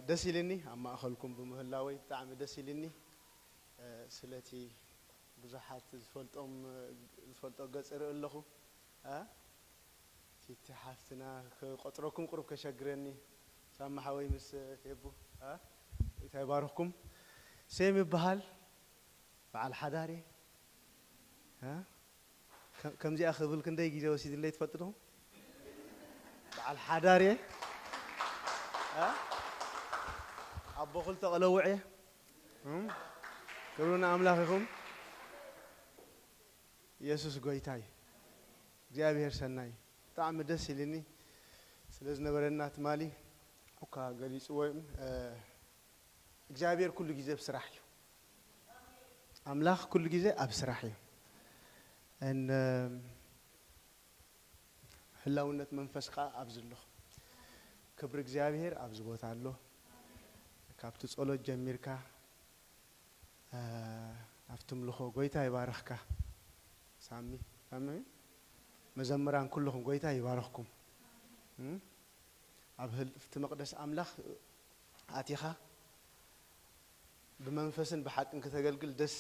ደስ ኢልኒ ኣብ ማእኸልኩም ብምህላወይ ብጣዕሚ ደስ ኢልኒ። ስለቲ ብዙሓት ዝፈልጦም ዝፈልጦ ገጽ ርኢ ኣለኹ። ቲቲ ሓፍትና ክቆጽረኩም ቁሩብ ከሸግረኒ። ሳማ ሓወይ ምስ ፌቡ ጎይታ ይባርኽኩም። ሴም ይበሃል። በዓል ሓዳር እየ። ከምዚኣ ክብል ክንደይ ግዜ ወሲድለይ ትፈልጡ ዶ? በዓል ሓዳር እየ። ኣቦ ክልተ ቆለውዕ እየ። ክብሪ ንኣምላኽ ይኹን። ኢየሱስ ጎይታ እዩ። እግዚኣብሔር ሰናይ። ብጣዕሚ ደስ ኢልኒ ስለ ዝነበረና ትማሊ እኳ ገሊፅዎ እዮም። እግዚኣብሔር ኩሉ ግዜ ኣብ ስራሕ እዩ። ኣምላኽ ኩሉ ግዜ ኣብ ስራሕ እዩ። እን ህላውነት መንፈስ ከዓ ኣብዚ ኣሎ። ክብሪ እግዚኣብሔር ኣብዚ ቦታ ኣሎ። ካብቲ ጸሎት ጀሚርካ ኣብቲ ምልኾ ጎይታ ይባርኽካ። ሳሚ ሳሚ መዘምራን ኩልኹም ጎይታ ይባርኽኩም። ኣብ ህልፍቲ መቕደስ ኣምላኽ ኣቲኻ ብመንፈስን ብሓቅን ክተገልግል ደስ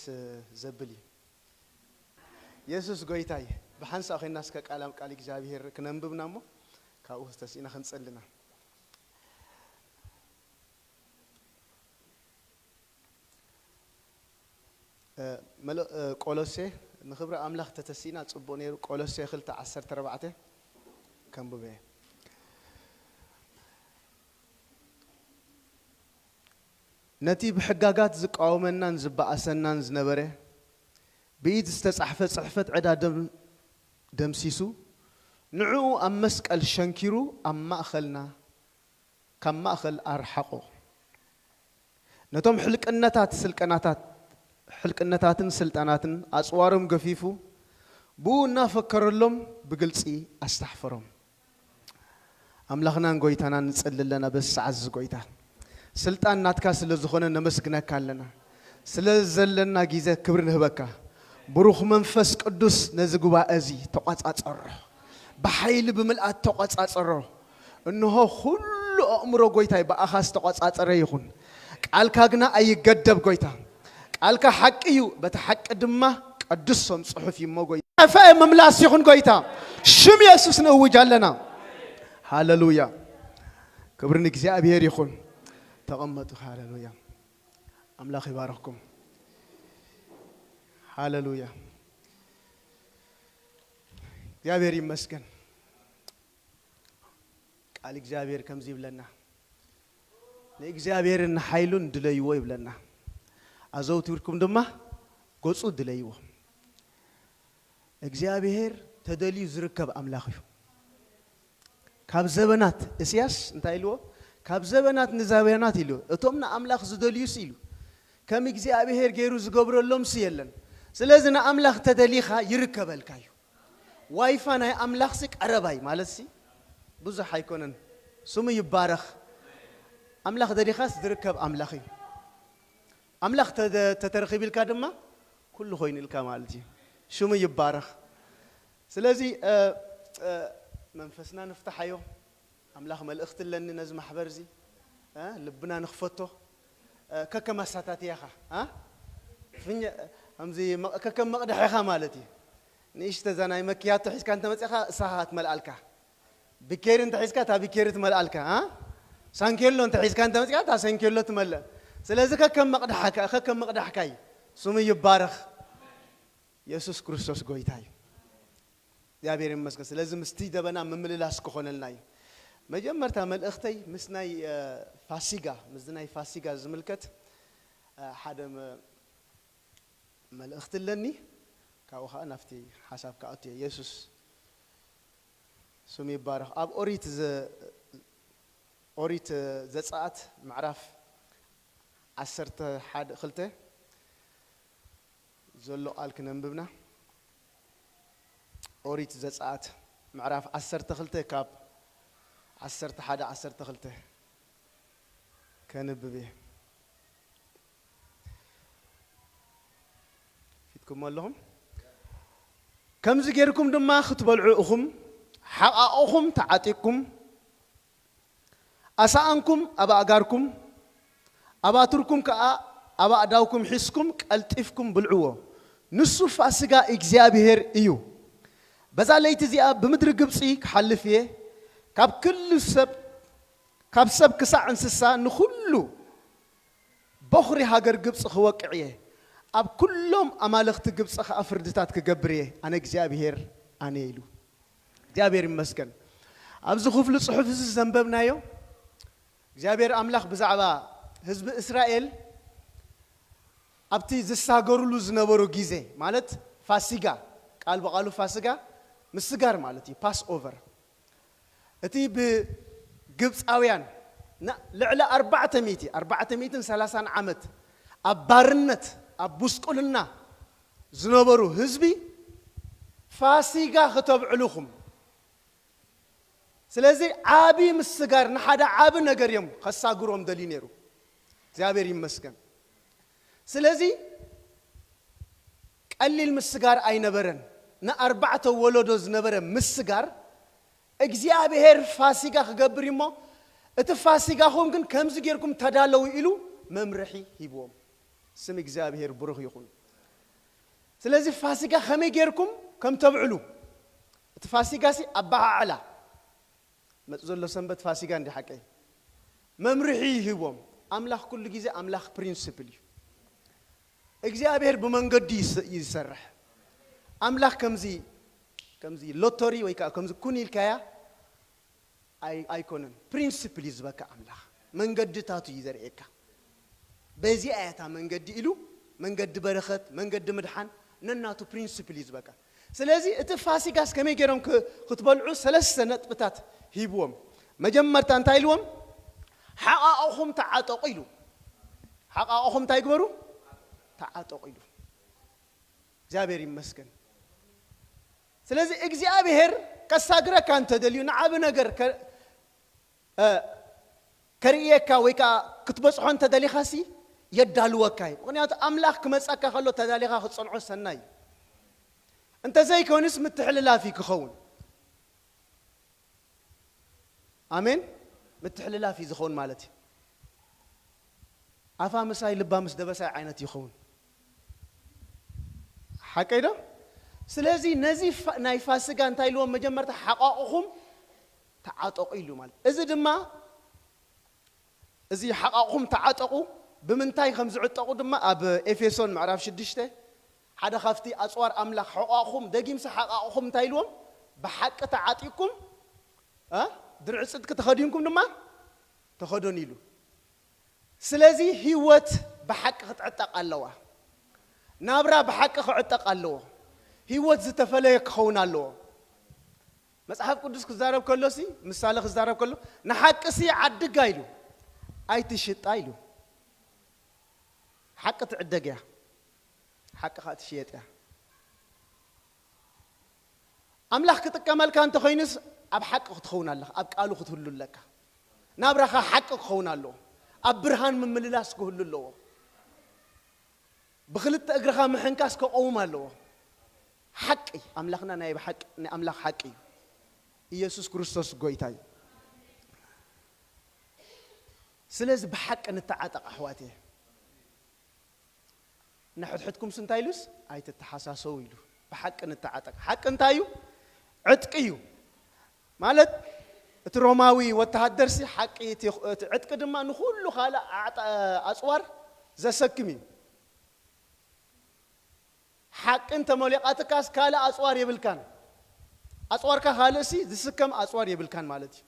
ዘብል እዩ። የሱስ ጎይታይ። ብሓንሳእ ኮይና እስከ ቃል ቃል እግዚኣብሔር ክነንብብና እሞ ካብኡ ተስኢና ክንጸልና። ቆሎሴ ንክብሪ ኣምላኽ ተተሲእና ጽቡቕ ነይሩ። ቆሎሴ ክልተ ዓሰርተ ኣርባዕተ ከንብበ። ነቲ ብሕጋጋት ዝቃወመናን ዝበኣሰናን ዝነበረ ብኢድ ዝተጻሕፈ ጽሕፈት ዕዳ ደምሲሱ ንዕኡ ኣብ መስቀል ሸንኪሩ ኣብ ማእኸልና ካብ ማእኸል ኣርሓቖ። ነቶም ሕልቅነታት ስልቀናታት ሕልቅነታትን ስልጣናትን ኣጽዋሮም ገፊፉ ብኡ እናፈከረሎም ብግልጺ ኣስታሕፈሮም። ኣምላኽናን ጎይታናን ንጸሊ ኣለና። በዚ ሰዓት እዚ ጎይታ ስልጣን ናትካ ስለ ዝኾነ ነመስግነካ ኣለና። ስለ ዘለና ግዜ ክብሪ ንህበካ። ብሩኽ መንፈስ ቅዱስ ነዚ ጉባኤ እዚ ተቋጻጸሮ። ብሓይሊ ብምልኣት ተቋጻጸሮ። እንሆ ኩሉ ኣእምሮ ጎይታይ ብኣኻ ዝተቋጻጸረ ይኹን። ቃልካ ግና ኣይገደብ ጎይታ። ቃልካ ሓቂ እዩ፣ በቲ ሓቂ ድማ ቅዱስ ሶም ጽሑፍ እዩ እሞ ጎይታ። ጠፈአ ምምላስ ይኹን ጎይታ። ሽም የሱስ ንእውጅ ኣለና። ሃለሉያ። ክብሪ ንእግዚኣብሔር ይኹን። ተቐመጡ። ሃለሉያ። ኣምላኽ ይባርኽኩም። ሃለሉያ። እግዚኣብሔር ይመስገን። ቃል እግዚኣብሔር ከምዚ ይብለና፣ ንእግዚኣብሔርን ንሓይሉን ድለይዎ ይብለና። ኣዘውቲርኩም ድማ ገጹ ድለይዎ። እግዚኣብሔር ተደልዩ ዝርከብ ኣምላኽ እዩ። ካብ ዘበናት፣ እስያስ እንታይ ኢልዎ? ካብ ዘበናት ንዘበናት ኢልዎ። እቶም ንኣምላኽ ዝደልዩስ ኢሉ፣ ከም እግዚኣብሔር ገይሩ ዝገብረሎምስ የለን። ስለዚ ንኣምላኽ ተደሊኻ ይርከበልካ እዩ። ዋይፋ ናይ ኣምላኽሲ ቀረባይ ማለትሲ ብዙሕ ኣይኮነን። ስሙ ይባረኽ። ኣምላኽ ደሊኻስ ዝርከብ ኣምላኽ እዩ። ኣምላኽ ተደ-፣ ተተረኺብልካ ድማ ኩሉ ኮይኑልካ ማለት እዩ። ሽሙ ይባረኽ። ስለዚ፣ እ፣ እ፣ መንፈስና ንፍትሓዮ። ኣምላኽ መልእኽቲ ኣለኒ ነዚ ማሕበር እዚ። እ፣ ልብና ንኽፈቶ። እ፣ ከከም ኣሳታትያኻ፣ እ? ፍኛ-፣ ከምዚ መ-፣ ከከም መቕድሐኻ ማለት እዩ። ንእሽተ እዛ ናይ መክያቶ ሒዝካ እንተመጺኻ እሳኻ ትመልኣልካ። ቢኬሪ እንተሒዝካ እታ ቢኬሪ ትመልኣልካ፣ እ? ሳንኬሎ እንተሒዝካ እንተመጺኻ እታ ሳንኬሎ ትመልእ። ስለዚ ከከም መቕድሓካ፣ ከከም መቕዳሕካ እዩ። ስሙ ይባረኽ። የሱስ ክርስቶስ ጎይታ እዩ። እግዚኣብሔር ይመስገን። ስለዚ ምስቲ ደበና ምምልላስ ክኾነልና እዩ። መጀመርታ መልእኽተይ ምስ ናይ፣ እ፣ ፋሲጋ፣ ምስዚ ናይ ፋሲጋ ዝምልከት፣ እ፣ ሓደ መ-፣ መልእኽቲ ኣለኒ። ካብኡ ኸዓ ናብቲ ሓሳብ ክኣቱ እየ። የሱስ ስሙ ይባረኽ። ኣብ ኦሪት ዘ-፣ ኦሪት ዘጸኣት ምዕራፍ ዓሰርተ ሓደ ክልተ ዘሎ ቃል ክነንብብና። ኦሪት ዘጸኣት ምዕራፍ ዓሰርተ ክልተ ካብ ዓሰርተ ሓደ ዓሰርተ ክልተ ከንብብ እየ። ፊትኩም ኣለኹም። ከምዚ ጌርኩም ድማ ክትበልዑ ኢኹም፣ ሓቓቕኹም ተዓጢቕኩም፣ ኣሳኣንኩም ኣብ ኣእጋርኩም፣ ኣባትርኩም ከኣ ኣብ ኣእዳውኩም ሒዝኩም ቀልጢፍኩም ብልዕዎ። ንሱ ፋሲጋ እግዚኣብሔር እዩ። በዛ ለይቲ እዚኣ ብምድሪ ግብጺ ክሓልፍ እየ። ካብ ክሉ ሰብ፣ ካብ ሰብ ክሳዕ እንስሳ ንኹሉ በኹሪ ሃገር ግብጺ ክወቅዕ እየ። ኣብ ኩሎም ኣማልኽቲ ግብጺ ከኣ ፍርድታት ክገብር እየ። ኣነ እግዚኣብሔር ኣነ ኢሉ። እግዚኣብሔር ይመስገን። ኣብዚ ክፍሊ ጽሑፍ እዚ ዘንበብናዮ እግዚኣብሔር ኣምላኽ ብዛዕባ ህዝቢ እስራኤል ኣብቲ ዝሳገሩሉ ዝነበሩ ግዜ፣ ማለት ፋሲጋ፣ ቃል ብቓሉ ፋሲጋ ምስጋር ማለት እዩ፣ ፓስ ኦቨር። እቲ ብግብፃውያን ና-፣ ልዕሊ ኣርባዕተ ሚእቲ፣ ኣርባዕተ ሚእትን ሰላሳን ዓመት ኣብ ባርነት፣ ኣብ ጉስቁልና ዝነበሩ ህዝቢ ፋሲጋ ክተብዕሉኹም። ስለዚ ዓቢ ምስጋር ንሓደ ዓቢ ነገር እዮም ከሳግሮም ደልዩ ነይሩ። እግዚኣብሔር ይመስገን። ስለዚ ቀሊል ምስጋር ኣይነበረን። ንኣርባዕተ ወለዶ ዝነበረ ምስጋር እግዚኣብሔር ፋሲጋ ክገብር እዩ እሞ፣ እቲ ፋሲጋኹም ግን ከምዚ ጌርኩም ተዳለዉ ኢሉ መምርሒ ሂብዎም። ስም እግዚኣብሔር ብሩኽ ይኹን። ስለዚ ፋሲጋ ከመይ ጌርኩም ከም ተብዕሉ፣ እቲ ፋሲጋ ሲ ኣበዓዕላ፣ መጽ ዘሎ ሰንበት ፋሲጋ እንዲ ሓቀይ መምርሒ ይህቦም። ኣምላኽ ኩሉ ግዜ ኣምላኽ ፕሪንስፕል እዩ። እግዚኣብሔር ብመንገዲ ይስ-፣ ይሰርሕ። ኣምላኽ ከምዚ፣ ከምዚ ሎቶሪ ወይ ከዓ ከምዚ ኩን ኢልካያ ኣይ-፣ ኣይኮነን። ፕሪንስፕል እዩ ዝበካ ኣምላኽ። መንገድታቱ እዩ ዘርእየካ። በዚኣ እያ እታ መንገዲ ኢሉ፣ መንገዲ በረኸት፣ መንገዲ ምድሓን፣ ነናቱ ፕሪንስፕል እዩ ዝበካ። ስለዚ እቲ ፋሲጋስ ከመይ ገይሮም ክ-፣ ክትበልዑ ሰለስተ ነጥብታት ሂብዎም። መጀመርታ እንታይ ኢልዎም? ሓቓቕኹም ተዓጠቑ ኢሉ። ሓቓቕኹም እንታይ ግበሩ? ተዓጠቑ ኢሉ። እግዚኣብሔር ይመስገን። ስለዚ እግዚኣብሔር ከሳግረካ እንተደልዩ፣ ንዓቢ ነገር ከ-፣ እ፣ ከርእየካ ወይ ከዓ ክትበጽሖ እንተደሊኻሲ የዳልወካ እዩ። ምኽንያቱ ኣምላኽ ክመጸካ ከሎ ተዳሊኻ ክትጸንዖ ሰናይ እዩ። እንተዘይኮይኑስ ምትሕልላፍ እዩ ክኸውን። ኣሜን። ምትሕልላፍ እዩ ዝኸውን ማለት እዩ። ኣፋ ምሳይ ልባ ምስ ደበሳይ ዓይነት ይኸውን። ሓቀይ ዶ? ስለዚ ነዚ ፋ-፣ ናይ ፋሲጋ እንታይ ኢልዎም? መጀመርታ ሓቓቕኹም ተዓጠቑ ኢሉ ማለት። እዚ ድማ፣ እዚ ሓቓቕኹም ተዓጠቑ ብምንታይ ከም ዝዕጠቑ ድማ ኣብ ኤፌሶን ምዕራፍ ሽዱሽተ፣ ሓደ ካብቲ ኣጽዋር ኣምላኽ፣ ሓቓቕኹም፣ ደጊምሲ ሓቓቕኹም እንታይ ኢልዎም? ብሓቂ ተዓጢቕኩም፣ እ፣ ድርዒ ጽድቂ ተኸዲንኩም ድማ ተኸደኑ ኢሉ። ስለዚ ህይወት ብሓቂ ክትዕጠቕ ኣለዋ። ናብራ ብሓቂ ክዕጠቕ ኣለዎ። ህይወት ዝተፈለየ ክኸውን ኣለዎ። መጽሓፍ ቅዱስ ክዛረብ ከሎሲ፣ ምሳሌ ክዛረብ ከሎ፣ "ንሓቅሲ ዓድጋ" ኢሉ፣ "ኣይትሽጣ" ኢሉ። ሓቂ ትዕደግ እያ፣ ሓቂ ኸኣ ትሽየጥ እያ። ኣምላኽ ክጥቀመልካ እንተኾይኑስ፣ ኣብ ሓቂ ክትኸውን ኣለኻ፣ ኣብ ቃሉ ክትህሉ ኣለካ። ናብራኻ ሓቂ ክኸውን ኣለዎ። ኣብ ብርሃን ምምልላስ ክህሉ ኣለዎ። ብኽልተ እግርኻ ምሕንካስ ክቐውም ኣለዎ። ሓቂ፣ ኣምላኽና ናይ ብሓቂ፣ ናይ ኣምላኽ ሓቂ እዩ። ኢየሱስ ክርስቶስ ጎይታ እዩ። ስለዚ ብሓቂ ንተዓጠቕ ኣሕዋት እየ። ንሕድሕድኩምስ እንታይ ኢሉስ? "ኣይትተሓሳሰቡ" ኢሉ። ብሓቂ ንተዓጠቕ። ሓቂ እንታይ እዩ? ዕጥቂ እዩ። ማለት እቲ ሮማዊ ወተሃደርሲ ሓቂ እቲ፣ እቲ ዕጥቂ ድማ ንኹሉ ካልእ ኣዕጣ-፣ ኣጽዋር ዘሰክም እዩ። ሓቂ እንተመሊቓትካስ ካልእ ኣጽዋር የብልካን። ኣጽዋርካ ካልእሲ ዝስከም ኣጽዋር የብልካን ማለት እዩ።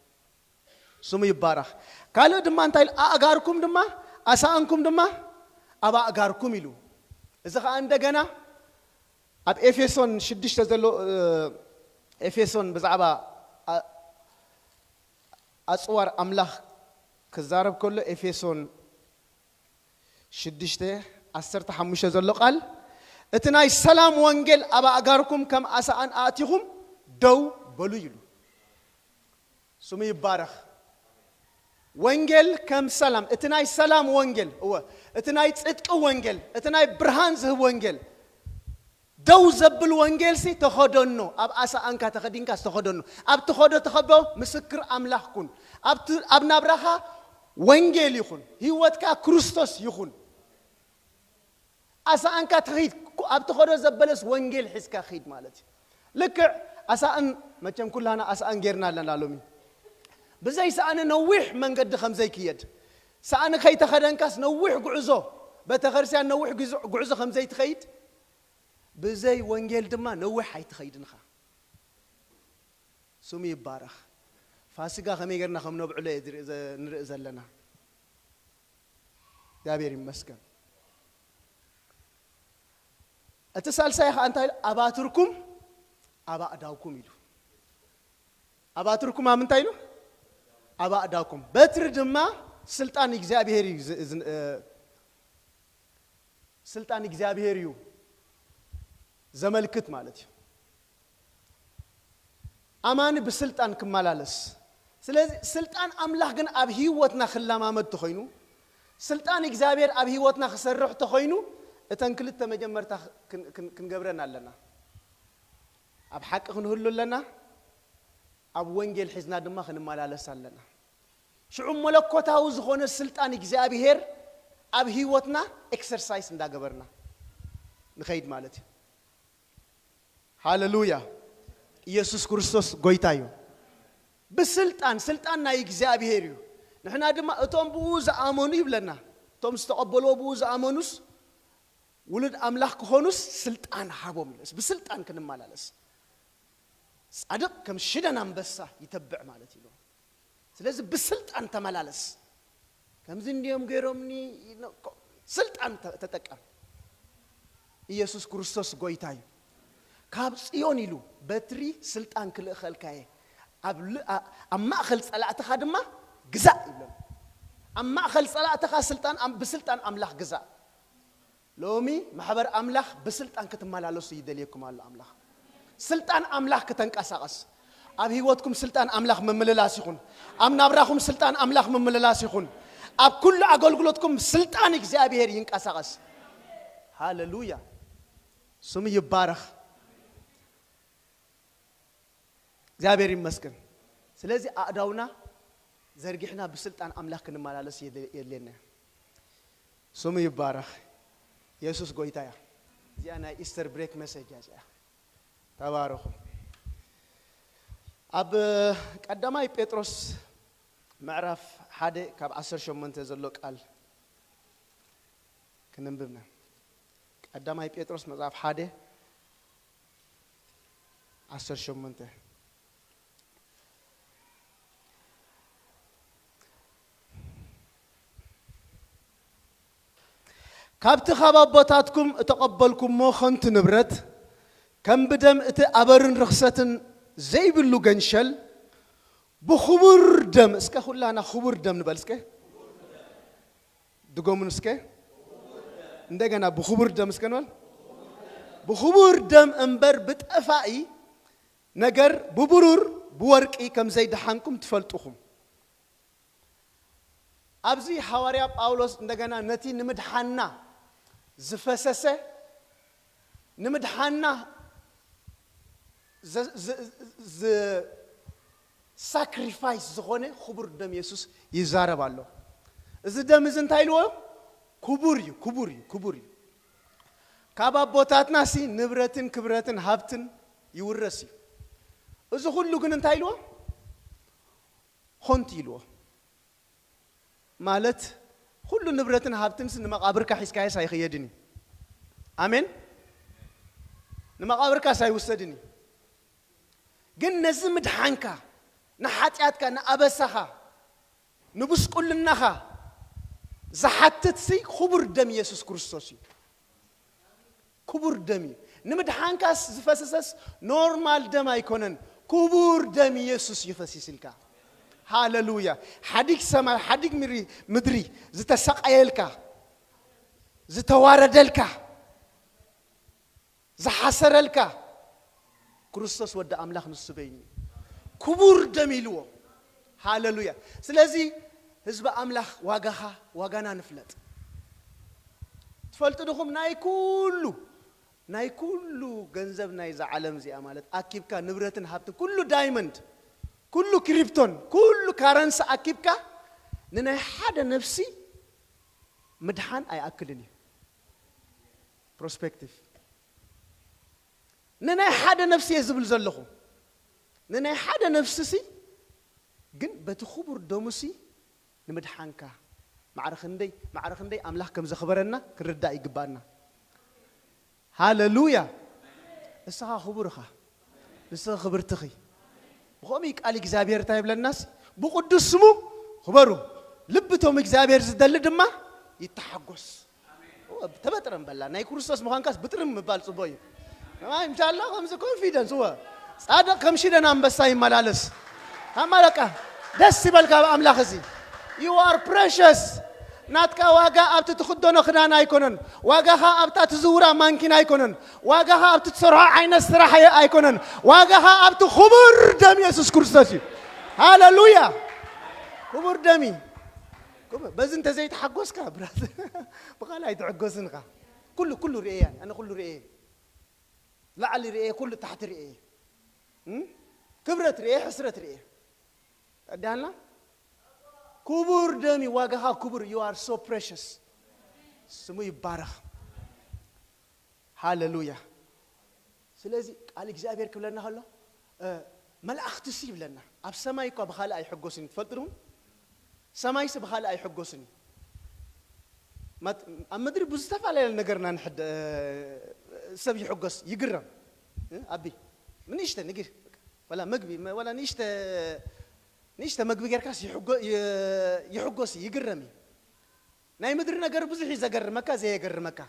ስሙ ይባረኽ። ካልእ ድማ እንታይ ኢሉ? "ኣእጋርኩም ድማ፣ ኣሳእንኩም ድማ ኣብ ኣእጋርኩም" ኢሉ። እዚ ኸኣ እንደገና ኣብ ኤፌሶን ሽዱሽተ ዘሎ፣ እ፣ ኤፌሶን ብዛዕባ ኣ-፣ ኣጽዋር ኣምላኽ ክዛረብ ከሎ፣ ኤፌሶን ሽዱሽተ ዓሰርተ ሓሙሽተ ዘሎ ቃል፣ "እቲ ናይ ሰላም ወንጌል ኣብ ኣእጋርኩም ከም ኣሳእን ኣእቲኹም ደው በሉ" ኢሉ። ስሙ ይባረኽ። ወንጌል ከም ሰላም፣ እቲ ናይ ሰላም ወንጌል፣ እወ፣ እቲ ናይ ጽድቂ ወንጌል፣ እቲ ናይ ብርሃን ዝህብ ወንጌል፣ ደው ዘብል ወንጌልሲ ተኸደኖ። ኣብ ኣሳኣንካ ተኸዲንካስ ተኸደኖ። ኣብ ትኸዶ ተኸቦ ምስክር ኣምላኽ ኩን። ኣብቲ፣ ኣብ ናብራኻ ወንጌል ይኹን። ህይወትካ ክርስቶስ ይኹን። ኣሳኣንካ ትኺድ፣ ኣብ ትኸዶ ዘበለስ ወንጌል ሒዝካ ኺድ ማለት እዩ። ልክዕ ኣሳእን፣ መቸም ኩላና ኣሳእን ጌርና ኣለና ሎሚ። ብዘይ ሳእኒ ነዊሕ መንገዲ ከም ዘይክየድ፣ ሳእኒ ከይተኸደንካስ ነዊሕ ጉዕዞ፣ ቤተክርስትያን ነዊሕ ጉዕዞ፣ ጉዕዞ ከም ዘይትኸይድ፣ ብዘይ ወንጌል ድማ ነዊሕ ኣይትኸይድን ኢኻ። ስሙ ይባረኽ። ፋሲጋ ከመይ ጌርና ከም ነብዕሎ እየ ዝርኢ ዘ-፣ ንርኢ ዘለና። እግዚኣብሔር ይመስገን። እቲ ሳልሳይ ኸዓ እንታይ ኢሉ? ኣባትርኩም ኣባእዳውኩም ኢሉ። ኣባትርኩም ኣብ ምንታይ ኢሉ? ኣባእዳውኩም። በትሪ ድማ ስልጣን እግዚኣብሔር እዩ ዝ-፣ ዝ-፣ እ፣ ስልጣን እግዚኣብሔር እዩ ዘመልክት ማለት እዩ። ኣማኒ ብስልጣን ክመላለስ። ስለዚ ስልጣን ኣምላኽ ግን ኣብ ህይወትና ክለማመድ ተኾይኑ፣ ስልጣን እግዚኣብሔር ኣብ ህይወትና ክሰርሕ ተኾይኑ፣ እተን ክልተ መጀመርታ ክን-፣ ክን-፣ ክንገብረን ኣለና። ኣብ ሓቂ ክንህሉ ኣለና፣ ኣብ ወንጌል ሒዝና ድማ ክንመላለስ ኣለና። ሽዑ መለኮታዊ ዝኾነ ስልጣን እግዚኣብሔር ኣብ ህይወትና ኤክሰርሳይስ እንዳገበርና ንኸይድ ማለት እዩ። ሃሌሉያ። ኢየሱስ ክርስቶስ ጎይታ እዩ። ብስልጣን፣ ስልጣን ናይ እግዚኣብሔር እዩ። ንሕና ድማ እቶም ብኡ ዝኣመኑ ይብለና። እቶም ዝተቐበልዎ ብኡ ዝኣመኑስ ውሉድ ኣምላኽ ክኾኑስ ስልጣን ሃቦም ኢለስ። ብስልጣን ክንመላለስ። ጻድቕ ከም ሽደን ኣንበሳ ይተብዕ ማለት እዩ። ስለዚ ብስልጣን ተመላለስ። ከምዚ እንዲዮም ገይሮምኒ፣ ስልጣን ተ-፣ ተጠቀም። ኢየሱስ ክርስቶስ ጎይታ እዩ። ካብ ጽዮን ኢሉ በትሪ ስልጣን ክልእኸልካ እየ። ኣብ ል-፣ ኣ-፣ ኣብ ማእከል ጸላእትኻ ድማ ግዛእ ይብለና። ኣብ ማእከል ጸላእትኻ ስልጣን ኣም-፣ ብስልጣን ኣምላኽ ግዛእ። ሎሚ ማሕበር ኣምላኽ ብስልጣን ክትመላለሱ ይደልየኩም ኣሎ ኣምላኽ። ስልጣን ኣምላኽ ክተንቀሳቐስ። ኣብ ህይወትኩም ስልጣን ኣምላኽ ምምልላስ ይኹን። ኣብ ናብራኹም ስልጣን ኣምላኽ ምምልላስ ይኹን። ኣብ ኩሉ ኣገልግሎትኩም ስልጣን እግዚኣብሔር ይንቀሳቐስ። ሃሌሉያ። ስሙ ይባረኽ። እግዚኣብሔር ይመስገን። ስለዚ ኣእዳውና ዘርጊሕና ብስልጣን ኣምላኽ ክንመላለስ የድ-፣ የድልየና እዩ። ስሙ ይባረኽ። የሱስ ጎይታ እያ። እዚኣ ናይ ኢስተር ብሬክ መሴጅ እያ እዚኣ። ተባረኹ። ኣብ ቀዳማይ ጴጥሮስ ምዕራፍ ሓደ ካብ ዓሰርተ ሸሞንተ ዘሎ ቃል ክንንብብና። ቀዳማይ ጴጥሮስ መጽሓፍ ሓደ ዓሰርተ ሸሞንተ። ካብቲ ካብ ኣቦታትኩም እተቐበልኩሞ ኸንቱ ንብረት፣ ከም ብደም እቲ ኣበርን ርኽሰትን ዘይብሉ ገንሸል፣ ብኽቡር ደም፣ እስከ ኩላና ክቡር ደም ንበል እስከ። ድገሙን እስከ። እንደገና ብኽቡር ደም እስከ ንበል። ብኽቡር ደም እምበር ብጠፋኢ ነገር ብብሩር ብወርቂ ከም ዘይደሓንኩም ትፈልጡ ኢኹም። ኣብዚ ሃዋርያ ጳውሎስ እንደገና ነቲ ንምድሓና ዝፈሰሰ፣ ንምድሓና ዘ-፣ ዘ-፣ ዘ-፣ ሳክሪፋይስ ዝኾነ ክቡር ደም የሱስ ይዛረብ ኣሎ። እዚ ደም እዚ እንታይ ኢልዎ? ክቡር እዩ፣ ክቡር እዩ፣ ክቡር እዩ። ካብ ኣቦታትናሲ ንብረትን ክብረትን ሃብትን ይውረስ እዩ። እዚ ኩሉ ግን እንታይ ኢልዎ? ኾንቱ ኢልዎ። ማለት ኩሉ ንብረትን ሃብትንስ ንመቓብርካ ሒዝካዮስ ኣይኽየድን እዩ። ኣሜን። ንመቓብርካስ ኣይውሰድን እዩ። ግን ነዚ ምድሓንካ፣ ንሓጢኣትካ፣ ንኣበሳኻ፣ ንጉስቁልናኻ ዝሓትትሲ ክቡር ደም ኢየሱስ ክርስቶስ እዩ። ክቡር ደም እዩ። ንምድሓንካስ ዝፈሰሰስ ኖርማል ደም ኣይኮነን። ክቡር ደም ኢየሱስ እዩ ፈሲስልካ። ሃሌሉያ። ሓዲግ ሰማይ፣ ሓዲግ ምድሪ፣ ምድሪ ዝተሰቀየልካ፣ ዝተዋረደልካ፣ ዝሓሰረልካ ክርስቶስ ወዲ ኣምላኽ ንሱ በይኑ እዩ። ክቡር ደም ኢልዎ። ሃሌሉያ። ስለዚ ህዝቢ ኣምላኽ ዋጋኻ፣ ዋጋና ንፍለጥ። ትፈልጡ ድኹም ናይ ኩሉ ናይ ኩሉ ገንዘብ ናይዛ ዓለም እዚኣ ማለት ኣኪብካ ንብረትን ሃብትን ኩሉ ዳይመንድ ኩሉ ክሪፕቶን ኩሉ ካረንሲ ኣኪብካ ንናይ ሓደ ነፍሲ ምድሓን ኣይኣክልን እዩ። ፕሮስፔክቲቭ ንናይ ሓደ ነፍሲ እየ ዝብል ዘለኹ። ንናይ ሓደ ነፍሲ ሲ ግን በቲ ክቡር ደሙሲ ንምድሓንካ ማዕረ ክንደይ ማዕረ ክንደይ ኣምላኽ ከም ዘኽበረና ክንርዳእ ይግባኣና። ሃለሉያ። እስኻ ክቡር ኢኻ። ንስኻ ክብርትኺ። ብኸምኡ ቃል እግዚኣብሔር እንታይ ይብለናስ ብቅዱስ ስሙ ክበሩ። ልብቶም እግዚኣብሔር ዝደሊ ድማ ይተሓጎስ። ተበጥረም በላ ናይ ክርስቶስ ምዃንካስ ብጥርም ምባል ጽቡቅ እዩ። ማይ ምሻላ ከምዚ ኮንፊደንስ ወ ጻድቕ ከም ሽደን ኣንበሳ ይመላለስ። ኣማለቃ ደስ ይበልካ ኣብ ኣምላኽ እዚ you are precious። ናትካ ዋጋ ኣብቲ ትኽደኖ ክዳን ኣይኮነን። ዋጋኻ ኣብታ ትዝውራ ማንኪን ኣይኮነን። ዋጋኻ ኣብቲ ትሰርሖ ዓይነት ስራሕ ኣይኮነን። ዋጋኻ ኣብቲ ክቡር ደም የሱስ ክርስቶስ እዩ። ሃለሉያ። ክቡር ደም እዩ። በዚ እንተዘይተሓጎስካ ብራት ብኻል ኣይትዕጎስንኻ። ኩሉ ኩሉ ርእየ ኣነ ኩሉ ርእየ ላዕሊ ርእየ ኩሉ ታሕቲ ርእየ ክብረት ርእየ ሕስረት ርእየ። ኣዳና ክቡር ደም ዋጋኻ ክቡር you are so precious። ስሙ ይባረኽ። ሃለሉያ። ስለዚ ቃል እግዚኣብሔር ክብለና ከሎ መላእኽቲ ሲ ይብለና ኣብ ሰማይ እኳ ብኻልእ ኣይሕጎስን ትፈልጡ ድኹም? ሰማይሲ ብኻልእ ኣይሕጎስን እዩ። ኣብ ምድሪ ብዝተፈላለየ ነገርና ንሕደ ሰብ ይሕጎስ ይግረም። ኣቢ ንእሽተ ንግ ወላ መግቢ ወላ ንእሽተ ንእሽተ መግቢ ጌርካስ ይሕጎስ ይግረም እዩ። ናይ ምድሪ ነገር ብዙሕ እዩ ዘገርመካ ዘየገርመካ።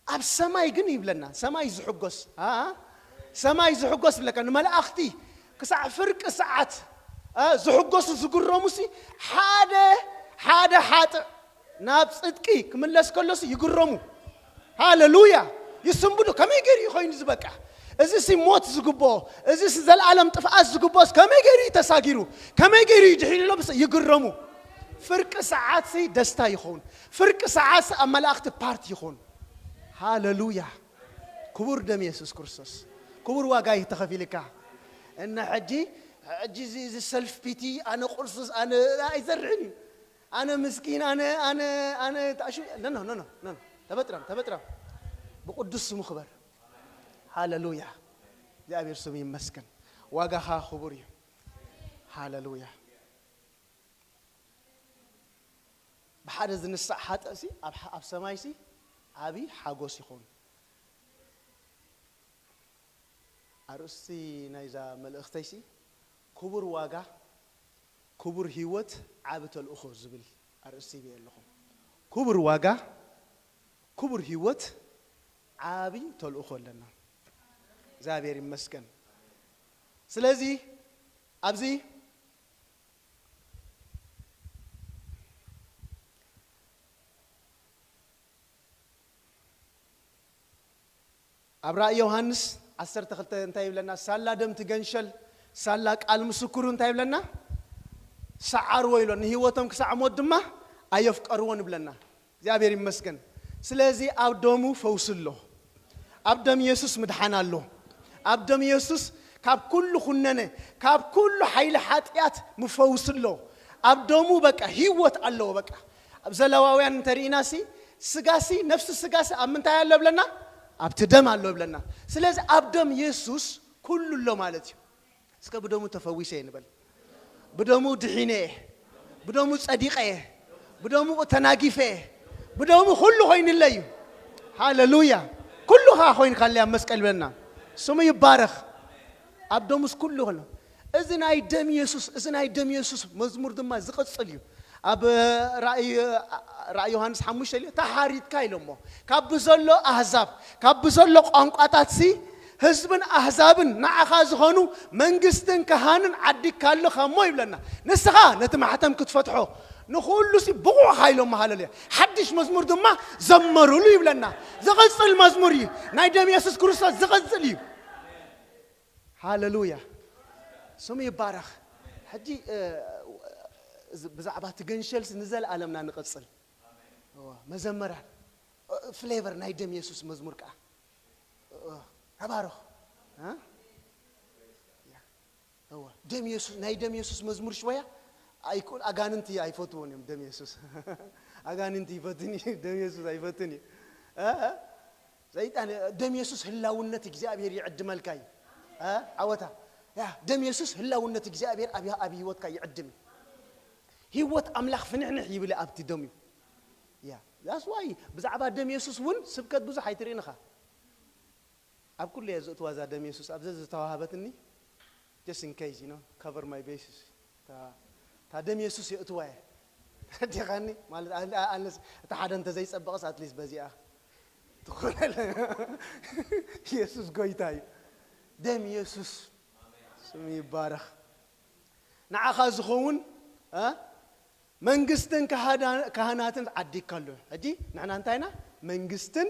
ኣብ ሰማይ ግን ይብለና ሰማይ ዝሕጎስ ሰማይ ዝሕጎስ ይብለካ ንመላእኽቲ ክሳዕ ፍርቂ ሰዓት ዝሕጎሱ ዝግረሙ ሲ ሓደ ሓደ ሓጥእ ናብ ጽድቂ ክምለስ ከሎስ ይግረሙ። ሃለሉያ። ይስንብዱ ከመይ ገይሩ እዩ ኮይኑ ዝበቃ? እዚ ሲ ሞት ዝግብኦ እዚ ሲ ዘልኣለም ጥፍኣት ዝግብኦስ ከመይ ገይሩ እዩ ተሳጊሩ? ከመይ ገይሩ እዩ ድሒሉ ኢሎም ይግረሙ። ፍርቂ ሰዓት ሲ ደስታ ይኸውን። ፍርቂ ሰዓት ሲ ኣብ መላእኽቲ ፓርቲ ይኸውን። ሃለሉያ። ክቡር ደም የሱስ ክርስቶስ ክቡር ዋጋ እዩ ተኸፊልካ። እና ሕጂ ሕጂ እዚ ሰልፍ ፒቲ ኣነ ቁርሱስ ኣነ ኣይሰርሕን እዩ ኣነ ምስኪን ኣነ ኣነ ኣነ ታሹ ኖ ኖ ኖ ኖ ተበጥረም ተበጥረም ብቅዱስ ስሙ ክበር። ሃለሉያ። እግዚኣብሔር ስሙ ይመስገን። ዋጋኻ ክቡር እዩ። ሃለሉያ። ብሓደ ዝንሳእ ሓጠእሲ ኣብ ሰማይሲ ዓብዪ ሓጎስ ይኸውን። ኣርእስቲ ናይዛ መልእኽተይሲ ክቡር ዋጋ ክቡር ህይወት ዓቢ ተልእኾ ዝብል ኣርእስቲ ይብየ ኣለኹ። ክቡር ዋጋ ክቡር ህይወት ዓቢ ተልእኾ ኣለና። እግዚኣብሔር ይመስገን። ስለዚ ኣብዚ ኣብ ራእይ ዮሃንስ ዓሰርተ ክልተ እንታይ ይብለና? ሳላ ደም ትገንሸል ሳላ ቃል ምስክሩ እንታይ ይብለና? ሰዓርዎ ኢሎ ንህይወቶም ክሳዕ ሞት ድማ ኣየፍቀርዎን ይብለና። እግዚኣብሔር ይመስገን። ስለዚ ኣብ ደሙ ፈውሲ ኣሎ። ኣብ ደም የሱስ ምድሓን ኣሎ። ኣብ ደም የሱስ ካብ ኩሉ ኩነነ ካብ ኩሉ ሓይሊ ሓጢኣት ምፈውሲ ኣሎ። ኣብ ደሙ በቃ ህይወት ኣለዎ። በቃ ኣብ ዘለዋውያን እንተርኢናሲ ስጋሲ ነፍሲ ስጋሲ ኣብ ምንታይ ኣሎ ብለና? ኣብቲ ደም ኣሎ ብለና። ስለዚ ኣብ ደም የሱስ ኩሉ ኣሎ ማለት እዩ። እስከ ብደሙ ተፈዊሰ እየ ንበል። ብደሙ ድሒነ እየ። ብደሙ ጸዲቐ እየ። ብደሙ ተናጊፈ እየ። ብደሙ ኩሉ ኮይንለ እዩ። ሃለሉያ። ኩሉ ኸዓ ኮይንካለ ኣብ መስቀል ብለና። ስሙ ይባረኽ። ኣብ ደሙስ ኩሉ ኸሎ እዚ ናይ ደም የሱስ እዚ ናይ ደም የሱስ መዝሙር ድማ ዝቕጽል እዩ። ኣብ ራእይ ራእይ ዮሃንስ ሓሙሽተ ኢሉ ተሓሪድካ ኢሎሞ ካብ ብዘሎ ኣህዛብ ካብ ብዘሎ ቋንቋታት ሲ ህዝብን ኣህዛብን ንዓኻ ዝኾኑ መንግስትን ካህንን ዓዲግካ ኣለኻ እሞ ይብለና። ንስኻ ነቲ ማሕተም ክትፈትሖ ንኹሉ ሲ ብቑዕ ኢሎሞ። ሃለሉያ። ሓድሽ መዝሙር ድማ ዘመሩሉ ይብለና። ዝቕጽል መዝሙር እዩ። ናይ ደም የሱስ ክርስቶስ ዝቕጽል እዩ። ሃለሉያ። ስሙ ይባረኽ። ሕጂ ብዛዕባ ትገንሸልስ ንዘለኣለምና ንቐጽል። መዘመራን ፍሌቨር ናይ ደም የሱስ መዝሙር ከዓ ተባረኹ። እ? ያ። እወ። ደም የሱስ፣ ናይ ደም የሱስ መዝሙር ሽወያ ኣይኮን፣ ኣጋንንቲ ኣይፈትዎን እዮም ደም የሱስ። ኣጋንንቲ ይፈትን እዩ፣ ደም የሱስ ኣይፈትን እዩ። እ? እ? ሰይጣን፣ ደም የሱስ ህላውነት እግዚኣብሔር ይዕድመልካ እዩ። እ? ዓወታ። ያ፣ ደም የሱስ ህላውነት እግዚኣብሔር ኣብ፣ ኣብ ህይወትካ ይዕድም እዩ። ህይወት ኣምላኽ ፍንሕንሕ ይብል ኣብቲ ደም እዩ። ያ፣ that's why ብዛዕባ ደም የሱስ እውን ስብከት ብዙሕ ኣይትርእን ኢኻ። ኣብ ኩሉ እየ ዘእትዋ እዛ ደም የሱስ፣ ኣብ ዘዝተዋሃበትኒ፣ just in case, you know, cover my bases። እታ፣ እታ ደም የሱስ የእትዋ እየ። ተረዲኻኒ? ማለት፣ ኣን-፣ ኣንለስ፣ እታ ሓደ እንተዘይጸበቐስ፣ at least በዚኣ ትኾነለ። የሱስ ጎይታ እዩ። ደም የሱስ ስሙ ይባረኽ። ንዓኻ ዝኸውን፣ እ? መንግስትን ካህዳ-፣ ካህናትን ዓዲግካ ኣሎ። ሕጂ ንሕና እንታይ ኢና? መንግስትን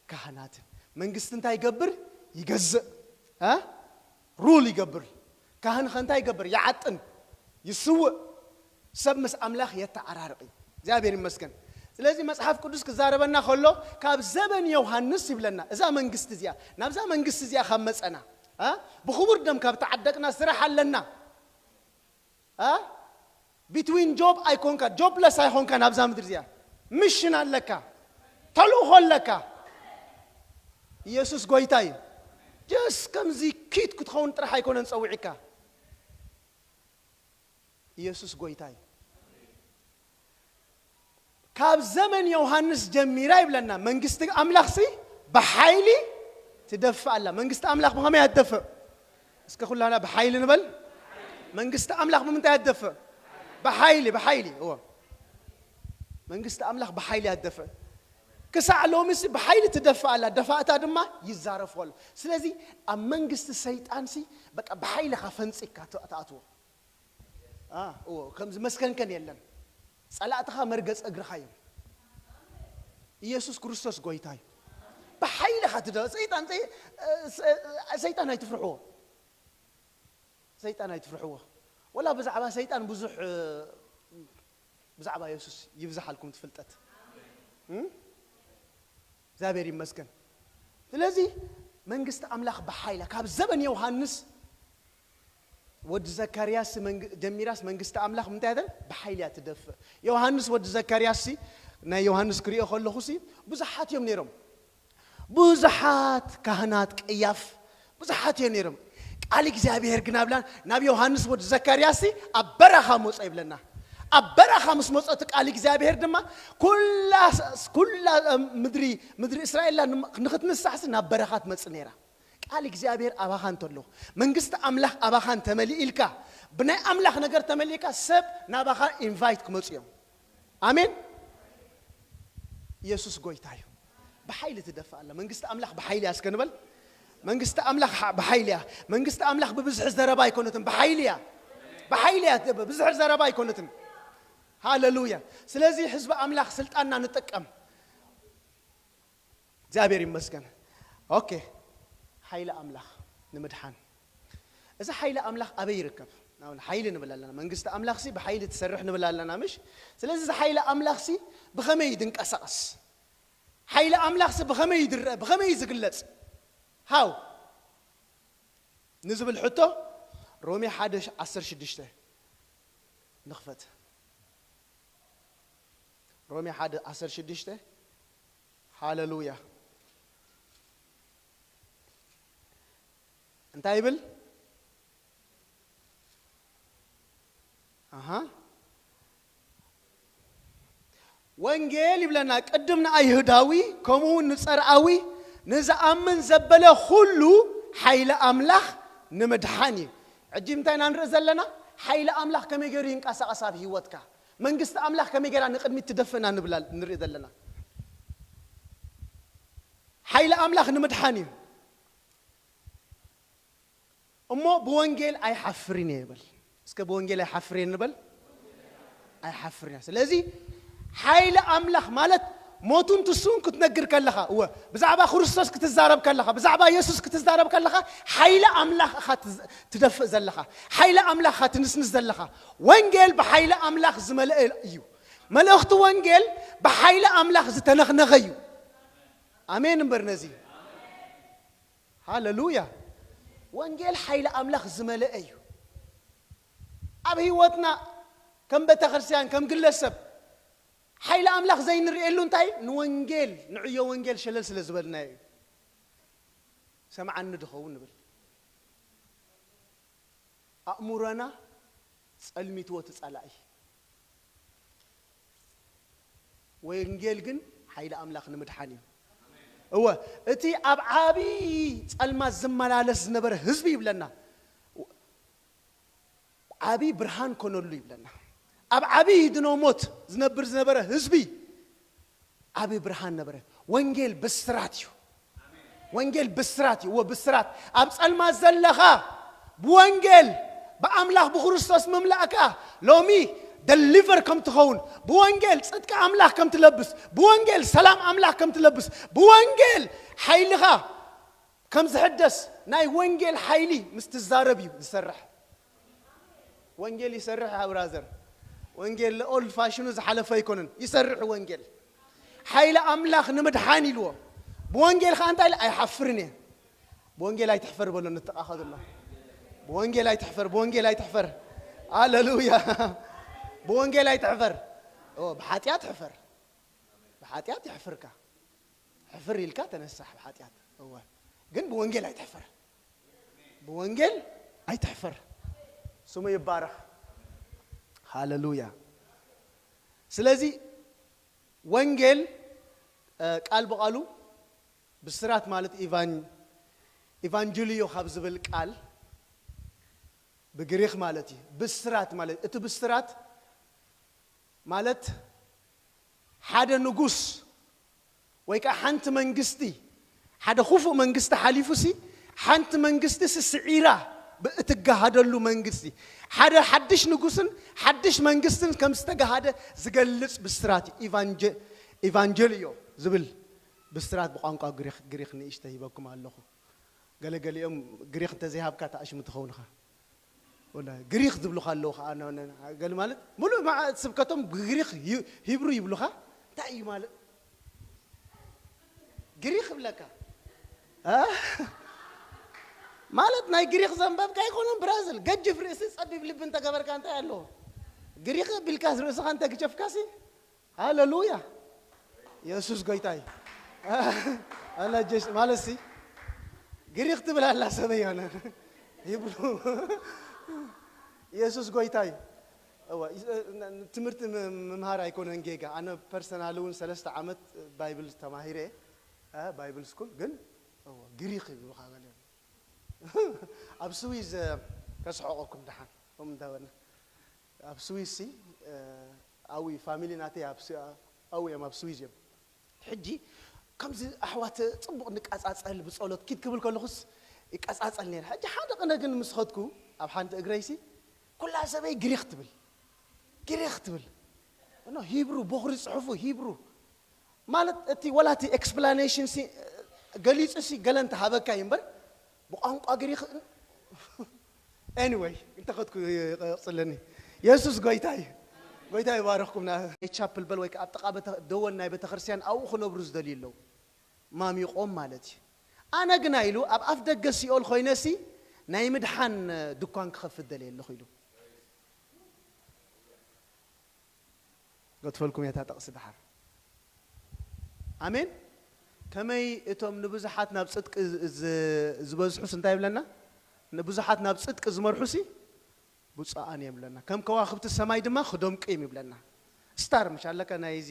ካህናትን። መንግስቲ እንታይ ይገብር? ይገዝእ። እ? ሩል ይገብር። ካህን ኸ እንታይ ይገብር? ይዓጥን፣ ይስውእ፣ ሰብ ምስ ኣምላኽ የተዓራርቕ እዩ። እግዚኣብሔር ይመስገን። ስለዚ መጽሓፍ ቅዱስ ክዛረበና ከሎ ካብ ዘበን ዮሃንስ ይብለና። እዛ መንግስቲ እዚኣ፣ ናብዛ መንግስቲ እዚኣ ካብ መጸና፣ እ? ብኽቡር ደም ካብ ተዓደግና ስራሕ ኣለና። እ? ቢትዊን ጆብ ኣይኮንካ፣ ጆብለስ ኣይኮንካ። ናብዛ ምድሪ እዚኣ ምሽን ኣለካ፣ ተልእኾ ኣለካ። ኢየሱስ ጎይታ እዩ። ጀስ ከምዚ ኪት ክትኸውን ጥራሕ ኣይኮነን ጸዊዕካ። ኢየሱስ ጎይታ እዩ። ካብ ዘመን ዮሃንስ ጀሚራ ይብለና፣ መንግስቲ ኣምላኽሲ ብሓይሊ ትደፍእ ኣላ። መንግስቲ ኣምላኽ ብኸመይ እያ ትደፍእ? እስከ ኩላና ብሓይሊ ንበል። መንግስቲ ኣምላኽ ብምንታይ እያ ትደፍእ? ብሓይሊ፣ ብሓይሊ። እዎ። መንግስቲ ኣምላኽ ብሓይሊ እያ ትደፍእ። ክሳዕ ሎሚሲ ብሓይሊ ትደፍእ ኣላ። ደፋእታ ድማ ይዛረፎ ኣሎ። ስለዚ ኣብ መንግስቲ ሰይጣንሲ በቃ ብሓይልኻ ፈንጺካ ት-፣ ትኣትዎ። አ፣ እዎ፣ ከምዚ መስከንከን የለን። ጸላእትኻ መርገጽ እግርኻ እዮም። ኢየሱስ ክርስቶስ ጎይታ እዩ። ብሓይልኻ ትደ-፣ ሰይጣን፣ ሰይ-፣ ሰይጣን ኣይትፍርሕዎ። ሰይጣን ኣይትፍርሕዎ። ወላ ብዛዕባ ሰይጣን ብዙሕ፣ ብዛዕባ የሱስ ይብዝሓልኩም ትፍልጠት። እም? እግዚኣብሔር ይመስገን። ስለዚ መንግስቲ ኣምላኽ ብሓይላ ካብ ዘበን ዮሃንስ ወዲ ዘካርያስ መንግ-፣ ጀሚራስ መንግስቲ ኣምላኽ ምንታይ እያ? ብሓይሊ እያ ትደፍእ። ዮሃንስ ወዲ ዘካርያስሲ፣ ናይ ዮሃንስ ክሪኦ ከለኹሲ፣ ብዙሓት እዮም ነይሮም። ብዙሓት ካህናት ቀያፍ፣ ብዙሓት እዮም ነይሮም። ቃል እግዚኣብሔር ግን ኣብላ ናብ ዮሃንስ ወዲ ዘካርያስሲ ኣብ በረኻ መጾ ይብለና። ኣብ በረኻ ምስ መጾ እቲ ቃል እግዚኣብሔር ድማ ኩላ፣ ኩላ ምድሪ፣ ምድሪ እስራኤልና ንኽትንሳሕሲ ናብ በረኻ ትመጽእ ነይራ። ቃል እግዚኣብሔር ኣባኻ እንተሎ፣ መንግስቲ ኣምላኽ ኣባኻ እንተመሊኡ ኢልካ፣ ብናይ ኣምላኽ ነገር ተመሊእካ፣ ሰብ ናባኻ ኢንቫይት ክመጹ እዮም። ኣሜን። ኢየሱስ ጎይታ እዩ። ብሓይሊ ትደፍእ ኣላ። መንግስቲ ኣምላኽ ብሓይሊ እያ። እስከ ንበል። መንግስቲ ኣምላኽ ሓ-፣ ብሓይሊ እያ። መንግስቲ ኣምላኽ ብብዝሒ ዘረባ ኣይኮነትን፣ ብሓይሊ እያ። ብሓይሊ እያ። ብብዝሒ ዘረባ ኣይኮነትን። ሃሌሉያ። ስለዚ ህዝቢ ኣምላኽ ስልጣንና ንጥቀም። እግዚኣብሔር ይመስገን። ኦኬ፣ ሓይሊ ኣምላኽ ንምድሓን። እዚ ሓይሊ ኣምላኽ ኣበይ ይርከብ? ኣሁን ሓይሊ ንብል ኣለና። መንግስቲ ኣምላኽሲ ብሓይሊ ትሰርሕ ንብል ኣለና፣ ምሽ? ስለዚ እዚ ሓይሊ ኣምላኽሲ ብኸመይ እዩ ዝንቀሳቐስ? ሓይሊ ኣምላኽሲ ብኸመይ እዩ ዝረአ? ብኸመይ እዩ ዝግለጽ? ሃው ንዝብል ሕቶ ሮሜ ሓደ ዓሰርተ ሽዱሽተ ንኽፈት። ሮሜ ሓደ ዓሰርተ ሽዱሽተ። ሃሌሉያ። እንታይ ይብል? ኣሃ። ወንጌል ይብለና፣ ቅድም ንኣይሁዳዊ፣ ከምኡ እውን ንጸርኣዊ፣ ንዝኣምን ዘበለ ኩሉ ሓይሊ ኣምላኽ ንምድሓን እዩ። ሕጂ እንታይ ኢና ንርኢ ዘለና? ሓይሊ ኣምላኽ ከመይ ገይሩ ይንቀሳቐስ ኣብ ህይወትካ? መንግስቲ ኣምላኽ ከመይ ገይራ ንቕድሚት ትደፍእና ንብላ ንርኢ ዘለና? ሓይሊ ኣምላኽ ንምድሓን እዩ። እሞ ብወንጌል ኣይሓፍርን እየ ይበል። እስከ ብወንጌል ኣይሓፍርን እየ ንበል። ኣይሓፍርን እየ። ስለዚ ሓይሊ ኣምላኽ ማለት ሞቱን ትስኡን ክትነግር ከለኻ፣ እወ፣ ብዛዕባ ክርስቶስ ክትዛረብ ከለኻ፣ ብዛዕባ የሱስ ክትዛረብ ከለኻ፣ ሓይሊ ኣምላኽ ኢኻ ትዝ-፣ ትደፍእ ዘለኻ። ሓይሊ ኣምላኽ ኢኻ ትንስንስ ዘለኻ። ወንጌል ብሓይሊ ኣምላኽ ዝመልአ እዩ። መልእኽቲ ወንጌል ብሓይሊ ኣምላኽ ዝተነኽነኸ እዩ። ኣሜን እምበር ነዚ። ሃለሉያ። ወንጌል ሓይሊ ኣምላኽ ዝመለአ እዩ። ኣብ ህይወትና ከም ቤተክርስትያን፣ ከም ግለሰብ፣ ሓይሊ ኣምላኽ ዘይንርእየሉ እንታይ? ንወንጌል፣ ንዕዮ ወንጌል ሸለል ስለ ዝበልናዮ እዩ። ሰምዓኒ ድኸውን ንብል። ኣእምሮና ጸልሚትዎ እቲ ጸላኢ። ወንጌል ግን ሓይሊ ኣምላኽ ንምድሓን እዩ። እወ፣ እቲ ኣብ ዓቢ ጸልማት ዝመላለስ ዝነበረ ህዝቢ ይብለና፣ ዓቢ ብርሃን ኮነሉ ይብለና። ኣብ ዓቢ ድኖ ሞት ዝነብር ዝነበረ ህዝቢ ዓቢ ብርሃን ነበረ። ወንጌል ብስራት እዩ። ወንጌል ብስራት እዩ። እወ፣ ብስራት። ኣብ ጸልማት ዘለኻ ብወንጌል ብኣምላኽ ብክርስቶስ ምምላእካ ሎሚ ደሊቨር ከም ትኸውን፣ ብወንጌል ጽድቂ ኣምላኽ ከም ትለብስ፣ ብወንጌል ሰላም ኣምላኽ ከም ትለብስ፣ ብወንጌል ሓይልኻ ከም ዝሕደስ ናይ ወንጌል ሓይሊ ምስ ትዛረብ እዩ ዝሰርሕ። ወንጌል ይሰርሕ፣ ብራዘር። ወንጌል ኦልድ ፋሽኑ ዝሓለፈ ኣይኮነን። ይሰርሕ ወንጌል። ሓይሊ ኣምላኽ ንምድሓን ኢልዎ። ብወንጌል ኸኣ እንታይ ኢለ? ኣይሓፍርን እየ። ብወንጌል ኣይትሕፈር በሎ፣ ንተቓኸ ዘሎ። ብወንጌል ኣይትሕፈር፣ ብወንጌል ኣይትሕፈር። ሃሌሉያ። ብወንጌል ኣይትሕፈር። ኦ፣ ብሓጢኣት ሕፈር። ብሓጢኣት የሕፍርካ። ሕፍር ኢልካ ተነሳሕ ብሓጢኣት። እወ። ግን ብወንጌል ኣይትሕፈር። ብወንጌል ኣይትሕፈር። ስሙ ይባረኽ። ሃሌሉያ። ስለዚ ወንጌል፣ እ፣ ቃል ብቓሉ ብስራት ማለት ኢቫን-፣ ኢቫንጀሊዮ ካብ ዝብል ቃል ብግሪኽ ማለት እዩ። ብስራት ማለት፣ እቲ ብስራት ማለት ሓደ ንጉስ ወይ ከዓ ሓንቲ መንግስቲ፣ ሓደ ክፉእ መንግስቲ ሓሊፉ ሲ፣ ሓንቲ መንግስቲ ሲ ስዒራ ብ-፣ እትገሃደሉ መንግስቲ፣ ሓደ ሓድሽ ንጉስን ሓድሽ መንግስትን ከም ዝተገሃደ ዝገልጽ ብስራት እዩ። ኢቫንጀ-፣ ኢቫንጀልዮ ዝብል ብስራት ብቋንቋ ግሪኽ፣ ግሪኽ ንእሽተ ሂበኩም ኣለኹ። ገለገሊኦም ግሪኽ እንተዘይሃብካ ተኣሽሙ ትኸውን ኢኻ። ወላ ግሪኽ ዝብሉኻ ኣለዉ ኸዓ፣ ነ-፣ ነ-፣ ገለ ማለት ሙሉእ መዓ-፣ ስብከቶም ግሪኽ ሂ-፣ ሂብሩ ይብሉኻ። እንታይ እዩ ማለት? ግሪኽ ይብለካ። አ? ማለት ናይ ግሪኽ ዘንበብካ ኣይኮነን ብራዘር። ገጅፍ ርእሲ ጸቢብ ልቢ እንተገበርካ እንታይ ኣለዎ? ግሪኽ ቢልካ ርእስኻ እንተግጀፍካሲ ሃሌሉያ። የሱስ ጎይታ እዩ። ኣነ ጀስ-፣ ማለት ሲ ግሪኽ ትብል ኣላ ሰበይ ኣነ። ሂብሩ። የሱስ ጎይታ እዩ። እወ፣ ይ-፣ ን-፣ ን-፣ ትምህርቲ ም-፣ ምምሃር ኣይኮነን ጌጋ። ኣነ ፐርሰናል እውን ሰለስተ ዓመት ባይብል ተማሂረ እየ። እ፣ ባይብል ስኩል ግን፣ እወ፣ ግሪኽ ይብሉኻ ገሊኦም። ኣብ ስዊዝ፣ እ፣ ከስሕቐኩም ደሓን። ከምኡ እንዳበልና። ኣብ ስዊዝ ሲ፣ እ፣ ኣዊ ፋሚሊ ናተይ ኣብ ስ-፣ ኣዊ እዮም ኣብ ስዊዝ እዮም። ሕጂ ከምዚ ኣሕዋት ጽቡቕ ንቃጻጸል ብጸሎት ኪድ ክብል ከለኹስ ይቃጻጸል ነይረ። ሕጂ ሓደ ቅነ ግን ምስ ኸድኩ ኣብ ሓንቲ እግረይሲ ኩላ ሰበይ ግሪኽ ትብል። ግሪኽ ትብል። እኖ ሂብሩ፣ ቦኽሪ ጽሑፉ ሂብሩ። ማለት እቲ ወላ እቲ ኤክስፕላኔሽን ሲ፣ ገሊጹ ሲ ገለ እንተሃበካ እዩ እምበር፣ ብቋንቋ ግሪኽ፣ ኤኒወይ፣ እንተኸድኩ ይቕጽለኒ። የሱስ ጎይታ እዩ። ጎይታ ይባርኽኩም። ና-፣ ቻፕል በል ወይ ከዓ ኣብ ጥቓ ቤተ-፣ ደወል ናይ ቤተክርስትያን ኣብኡ ክነብሩ ዝደልዩ ኣለዉ። ማሚቖም ማለት እዩ። ኣነ ግና ኢሉ ኣብ ኣፍ ደገ ሲኦል ኮይነ ሲ ናይ ምድሓን ድኳን ክኸፍት ደልየ ኣለኹ ኢሉ። ገትፈልኩም እያ እታ ጥቕሲ ደሓር። ኣሜን። ከመይ እቶም ንብዙሓት ናብ ጽድቂ ዝ-፣ ዝ-፣ ዝበዝሑስ እንታይ ይብለና? ንብዙሓት ናብ ጽድቂ ዝመርሑሲ ብፁዓን እዮም ይብለና። ከም ከዋኽብቲ ሰማይ ድማ ክደምቁ እዮም ይብለና። ስታር ምሽ ኣለካ ናይ እዚ፣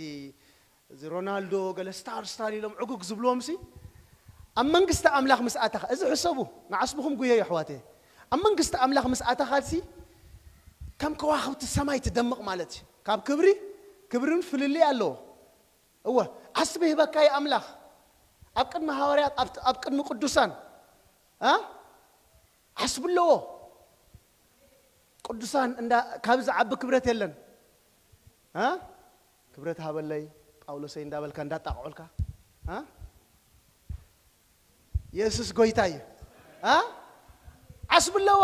እዚ ሮናልዶ ገለ ስታር ስታር ኢሎም ዕጉግ ዝብልዎም ሲ ኣብ መንግስቲ ኣምላኽ ምስ ኣተኻ፣ እዚ ሕሰቡ፣ ንዓስብኹም ጉየዩ ኣሕዋተየ። ኣብ መንግስቲ ኣምላኽ ምስ ኣተኻሲ ከም ከዋኽብቲ ሰማይ ትደምቕ ማለት እዩ። ካብ ክብሪ፣ ክብርን ፍልልይ ኣለዎ። እወ፣ ዓስቢ ሂበካ እዩ ኣምላኽ። ኣብ ቅድሚ ሃዋርያት፣ ኣብ፣ ኣብ ቅድሚ ቅዱሳን፣ አ? ዓስቢ ኣለዎ። ቅዱሳን እንዳ፣ ካብ ዝዓቢ ክብረት የለን። አ? ክብረት ሃበለይ፣ ጳውሎሰይ እንዳበልካ፣ እንዳጣቕዖልካ። አ? የሱስ ጎይታ እዩ። አ? ዓስቢ ኣለዎ።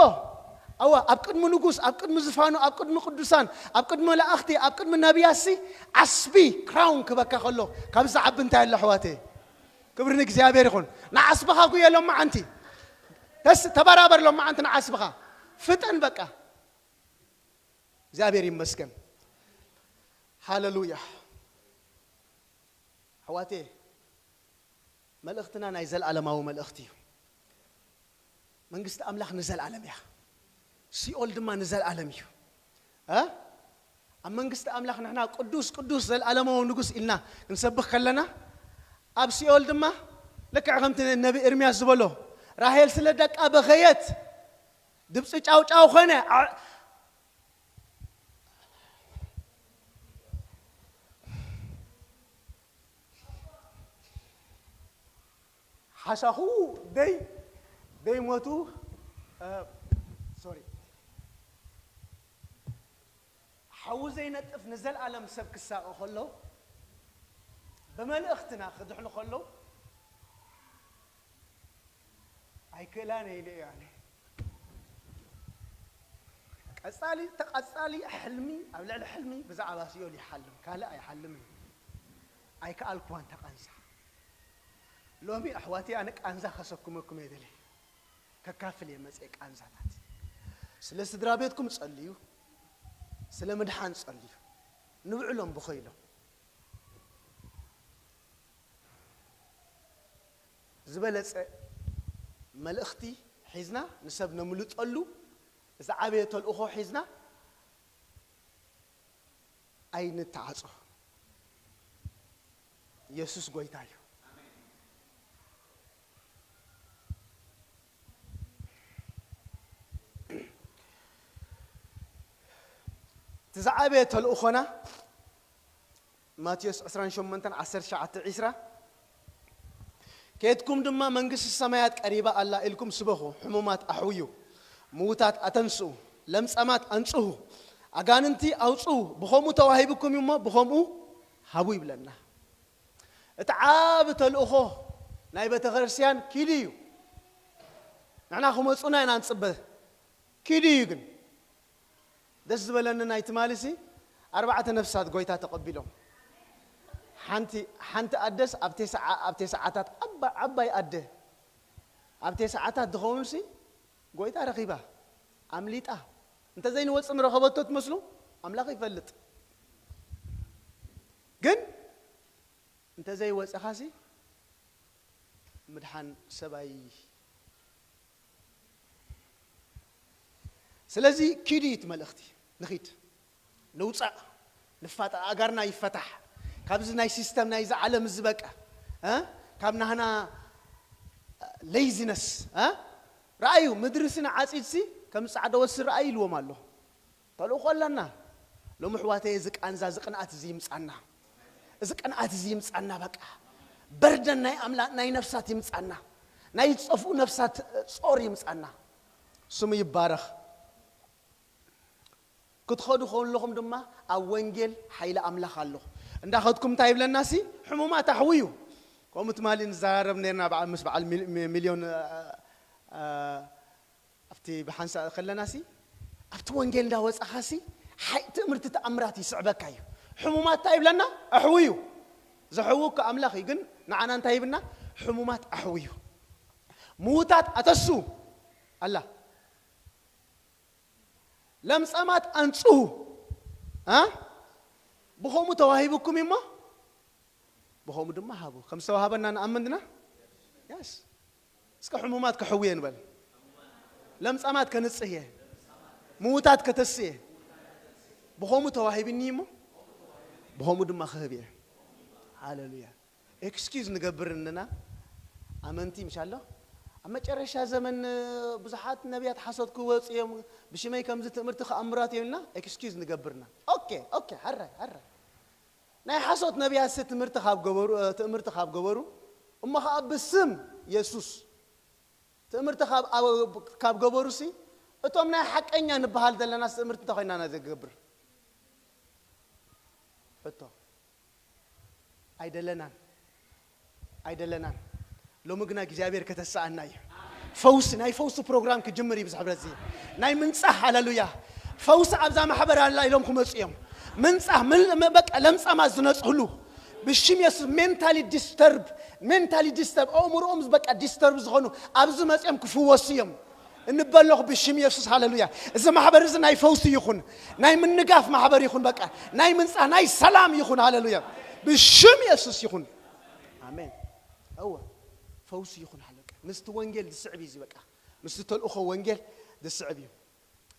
ኣዋ፣ ኣብ ቅድሚ ንጉስ፣ ኣብ ቅድሚ ዝፋኑ፣ ኣብ ቅድሚ ቅዱሳን፣ ኣብ ቅድሚ መላእኽቲ፣ ኣብ ቅድሚ ነቢያትሲ ዓስቢ ክራውን ክበካ ከሎ፣ ካብ ዝዓቢ እንታይ ኣሎ ኣሕዋተየ? ክብሪ ንእግዚኣብሔር ይኹን። ንዓስብኻ ጉየ ሎማዓንቲ። እስ ተበራበር ሎማዓንቲ ንዓስብኻ ፍጠን በቃ። እግዚኣብሔር ይመስገን። ሃሌሉያ። ኣሕዋቴ፣ መልእኽትና ናይ ዘለዓለማዊ መልእኽቲ እዩ። መንግስቲ ኣምላኽ ንዘለዓለም እያ። ሲኦል ድማ ንዘለዓለም እዩ። እ ኣብ መንግስቲ ኣምላኽ ንሕና ቅዱስ ቅዱስ ዘለዓለማዊ ንጉስ ኢልና ክንሰብኽ ከለና፣ ኣብ ሲኦል ድማ ልክዕ ከምቲ ነቢ ኤርምያስ ዝበሎ፣ ራሄል ስለ ደቃ በኸየት፣ ድምፂ ጫውጫው ኾነ። ዓ- ሓሻኹ ደይ ደይ ሞቱ። ሶሪ፣ ሓዊ ዘይነጥፍ ንዘለኣለም ሰብ ክሳቐ ከሎ፣ ብመልእኽትና ክድሕኑ ከሎ፣ ኣይክእላን ኢለ እየ ኣነ። ቀጻሊ ተቐጻሊ ሕልሚ ኣብ ልዕሊ ሕልሚ ብዛዕባ ሲኦል ይሓልም፣ ካልእ ኣይሓልምን። ኣይከኣልኩዋን ተቓንዛ። ሎሚ ኣሕዋተይ፣ ኣነ ቃንዛ ከሰክመኩም እየ ደልየ፣ ከካፍል እየ መጽየ ቃንዛታት። ስለ ስድራ ቤትኩም ጸልዩ፣ ስለ ምድሓን ጸልዩ። ንብዕሎም ብኸይሎም ዝበለጸ መልእኽቲ ሒዝና፣ ንሰብ ነምልጠሉ ዝዓበየ ተልእኾ ሒዝና ኣይንተዓጾ። ኢየሱስ ጎይታ እዩ። እቲ ዝዓበየ ተልእኾና ማቴዎስ ዕስራን ሸሞንተን ዓሰርተ ትሽዓተ ዒስራ፣ "ኬድኩም ድማ መንግስቲ ሰማያት ቀሪባ ኣላ ኢልኩም ስበኹ፣ ሕሙማት ኣሕውዩ፣ ምዉታት ኣተንስኡ፣ ለምጻማት ኣንጽሁ፣ ኣጋንንቲ ኣውጽኡ፣ ብኸምኡ ተዋሂብኩም እዩ እሞ ብኸምኡ ሃቡ" ይብለና። እቲ ዓቢ ተልእኾ ናይ ቤተ ክርስቲያን ኪዱ እዩ። ንሕና ክመጹና ኢና ንጽበ፣ ኪዱ እዩ። ግን ደስ ዝበለኒ ናይ ትማሊሲ ኣርባዕተ ነፍሳት ጎይታ ተቐቢሎም። ሓንቲ ሓንቲ ኣደስ ኣብ ተስዓ ኣብ ተስዓታት ዓባ- ዓባይ ኣደ ኣብ ተስዓታት ዝኸውንሲ ጎይታ ረኺባ ኣምሊጣ። እንተ ዘይንወጽእ ምረኸበቶ ትመስሉ? ኣምላኽ ይፈልጥ። ግን እንተ ዘይወጽኻሲ ምድሓን ሰብኣይ። ስለዚ ኪዱ እዩ እቲ መልእኽቲ። ንኺድ፣ ንውጻእ፣ ንፋታ፣ ኣጋርና ይፈታሕ ካብዚ ናይ ሲስተም ናይዚ ዓለም እዚ በቃ፣ እ? ካብ ናህና ሌዚነስ፣ እ? ረኣዩ፣ ምድሪ ሲ ንዓጺድ ሲ ከም ዝጻዕደወ ሲ ረኣዩ ኢልዎም ኣሎ። ተልእኾ ኣለና። ሎሚ ኣሕዋተይ፣ እዚ ቃንዛ፣ እዚ ቅንኣት እዚ ይምጻና። እዚ ቅንኣት እዚ ይምጻና። በቃ በርደን ናይ ኣምላ-፣ ናይ ነፍሳት ይምጻና። ናይ ዝጠፍኡ ነፍሳት ጾር ይምጻና። ስሙ ይባረኽ። ክትኸዱ ከለኹም ድማ ኣብ ወንጌል ሓይሊ ኣምላኽ ኣሎ። እንዳኸድኩም እንታይ ይብለና ሲ? ሕሙማት ኣሕውዩ። ከምኡ ትማሊ ንዘራረብ ነርና በዓ-፣ ምስ በዓል ሚል-፣ ሚ-፣ ሚልዮን፣ እ፣ እ፣ ኣብቲ ብሓንሳእ ከለና ሲ፣ ኣብቲ ወንጌል እንዳወጻኻ ሲ፣ ሓይ-፣ ትእምርቲ ተኣምራት ይስዕበካ እዩ። ሕሙማት እንታይ ይብለና? ኣሕውዩ። ዘሕዊ እኮ ኣምላኽ እዩ፣ ግን ንዓና እንታይ ይብልና? ሕሙማት ኣሕውዩ። ምዉታት ኣተስኡ። ኣላ። ለምጻማት ኣንጽሁ። እ? ብኸምኡ ተዋሂብኩም እዩ እሞ፣ ብኸምኡ ድማ ሃቡ። ከም ዝተዋህበና ንኣምን ድና? የስ። እስከ ሕሙማት ከሕውየ ንበል። ለምጻማት ከንጽህ እየ። ምዉታት ከተስእ እየ። ብኸምኡ ተዋሂብኒ እሞ፣ ብኸምኡ ድማ ክህብ እየ። ሃሌሉያ። ኤክስኪዩዝ ንገብር እንና ኣመንቲ፣ ምሽ ኣሎ። ኣብ መጨረሻ ዘመን ብዙሓት ነቢያት ሓሶት ክወፁ እዮም፣ ብሽመይ ከምዚ ትእምርቲ ክኣምራት እዮም ኢልና ኤክስኪዩዝ ንገብርና። ኦኬ፣ ኦኬ፣ ሕራይ፣ ሕራይ። ናይ ሓሶት ነቢያትሲ ትምህርቲ ካብ ገበሩ፣ እ፣ ትእምርቲ ካብ ገበሩ፣ እሞ ኸዓ ብስም የሱስ ትእምርቲ ካብ፣ ኣብ፣ ካብ ገበሩሲ፣ እቶም ናይ ሓቀኛ ንበሃል ዘለናስ ትእምርቲ እንታይ ኮይና ኢና ዘገብር? ሕቶ። ኣይደለናን። ኣይደለናን። ሎሚ ግና እግዚኣብሔር ከተስኣና እዩ። ፈውሲ፣ ናይ ፈውሲ ፕሮግራም ክጅምር እዩ። ብዚ ሕብረት እዚ ናይ ምንጻህ፣ ሃሌሉያ። ፈውሲ ኣብዛ ማሕበር ኣላ ኢሎም ክመጹ እዮም። ምንጻህ፣ ምን-፣ መ-፣ በቃ ለምጻማት ዝነጽህሉ፣ ብሽም የሱስ mentally disturb mentally disturb ኣእምሮኦም በቃ disturb ዝኾኑ ኣብዚ መፅኦም ክፍወሱ እዮም። እንበለኹ ብሽም የሱስ። ሃለሉያ። እዚ ማሕበር እዚ ናይ ፈውሲ ይኹን፣ ናይ ምንጋፍ ማሕበር ይኹን፣ በቃ ናይ ምንፃ ናይ ሰላም ይኹን። ሃለሉያ። ብሽም የሱስ ይኹን። ኣሜን። እወ፣ ፈውሲ ይኹን። ሃለቀ ምስቲ ወንጌል ዝስዕብ እዩ። እዚ በቃ ምስቲ ተልእኾ ወንጌል ዝስዕብ እዩ።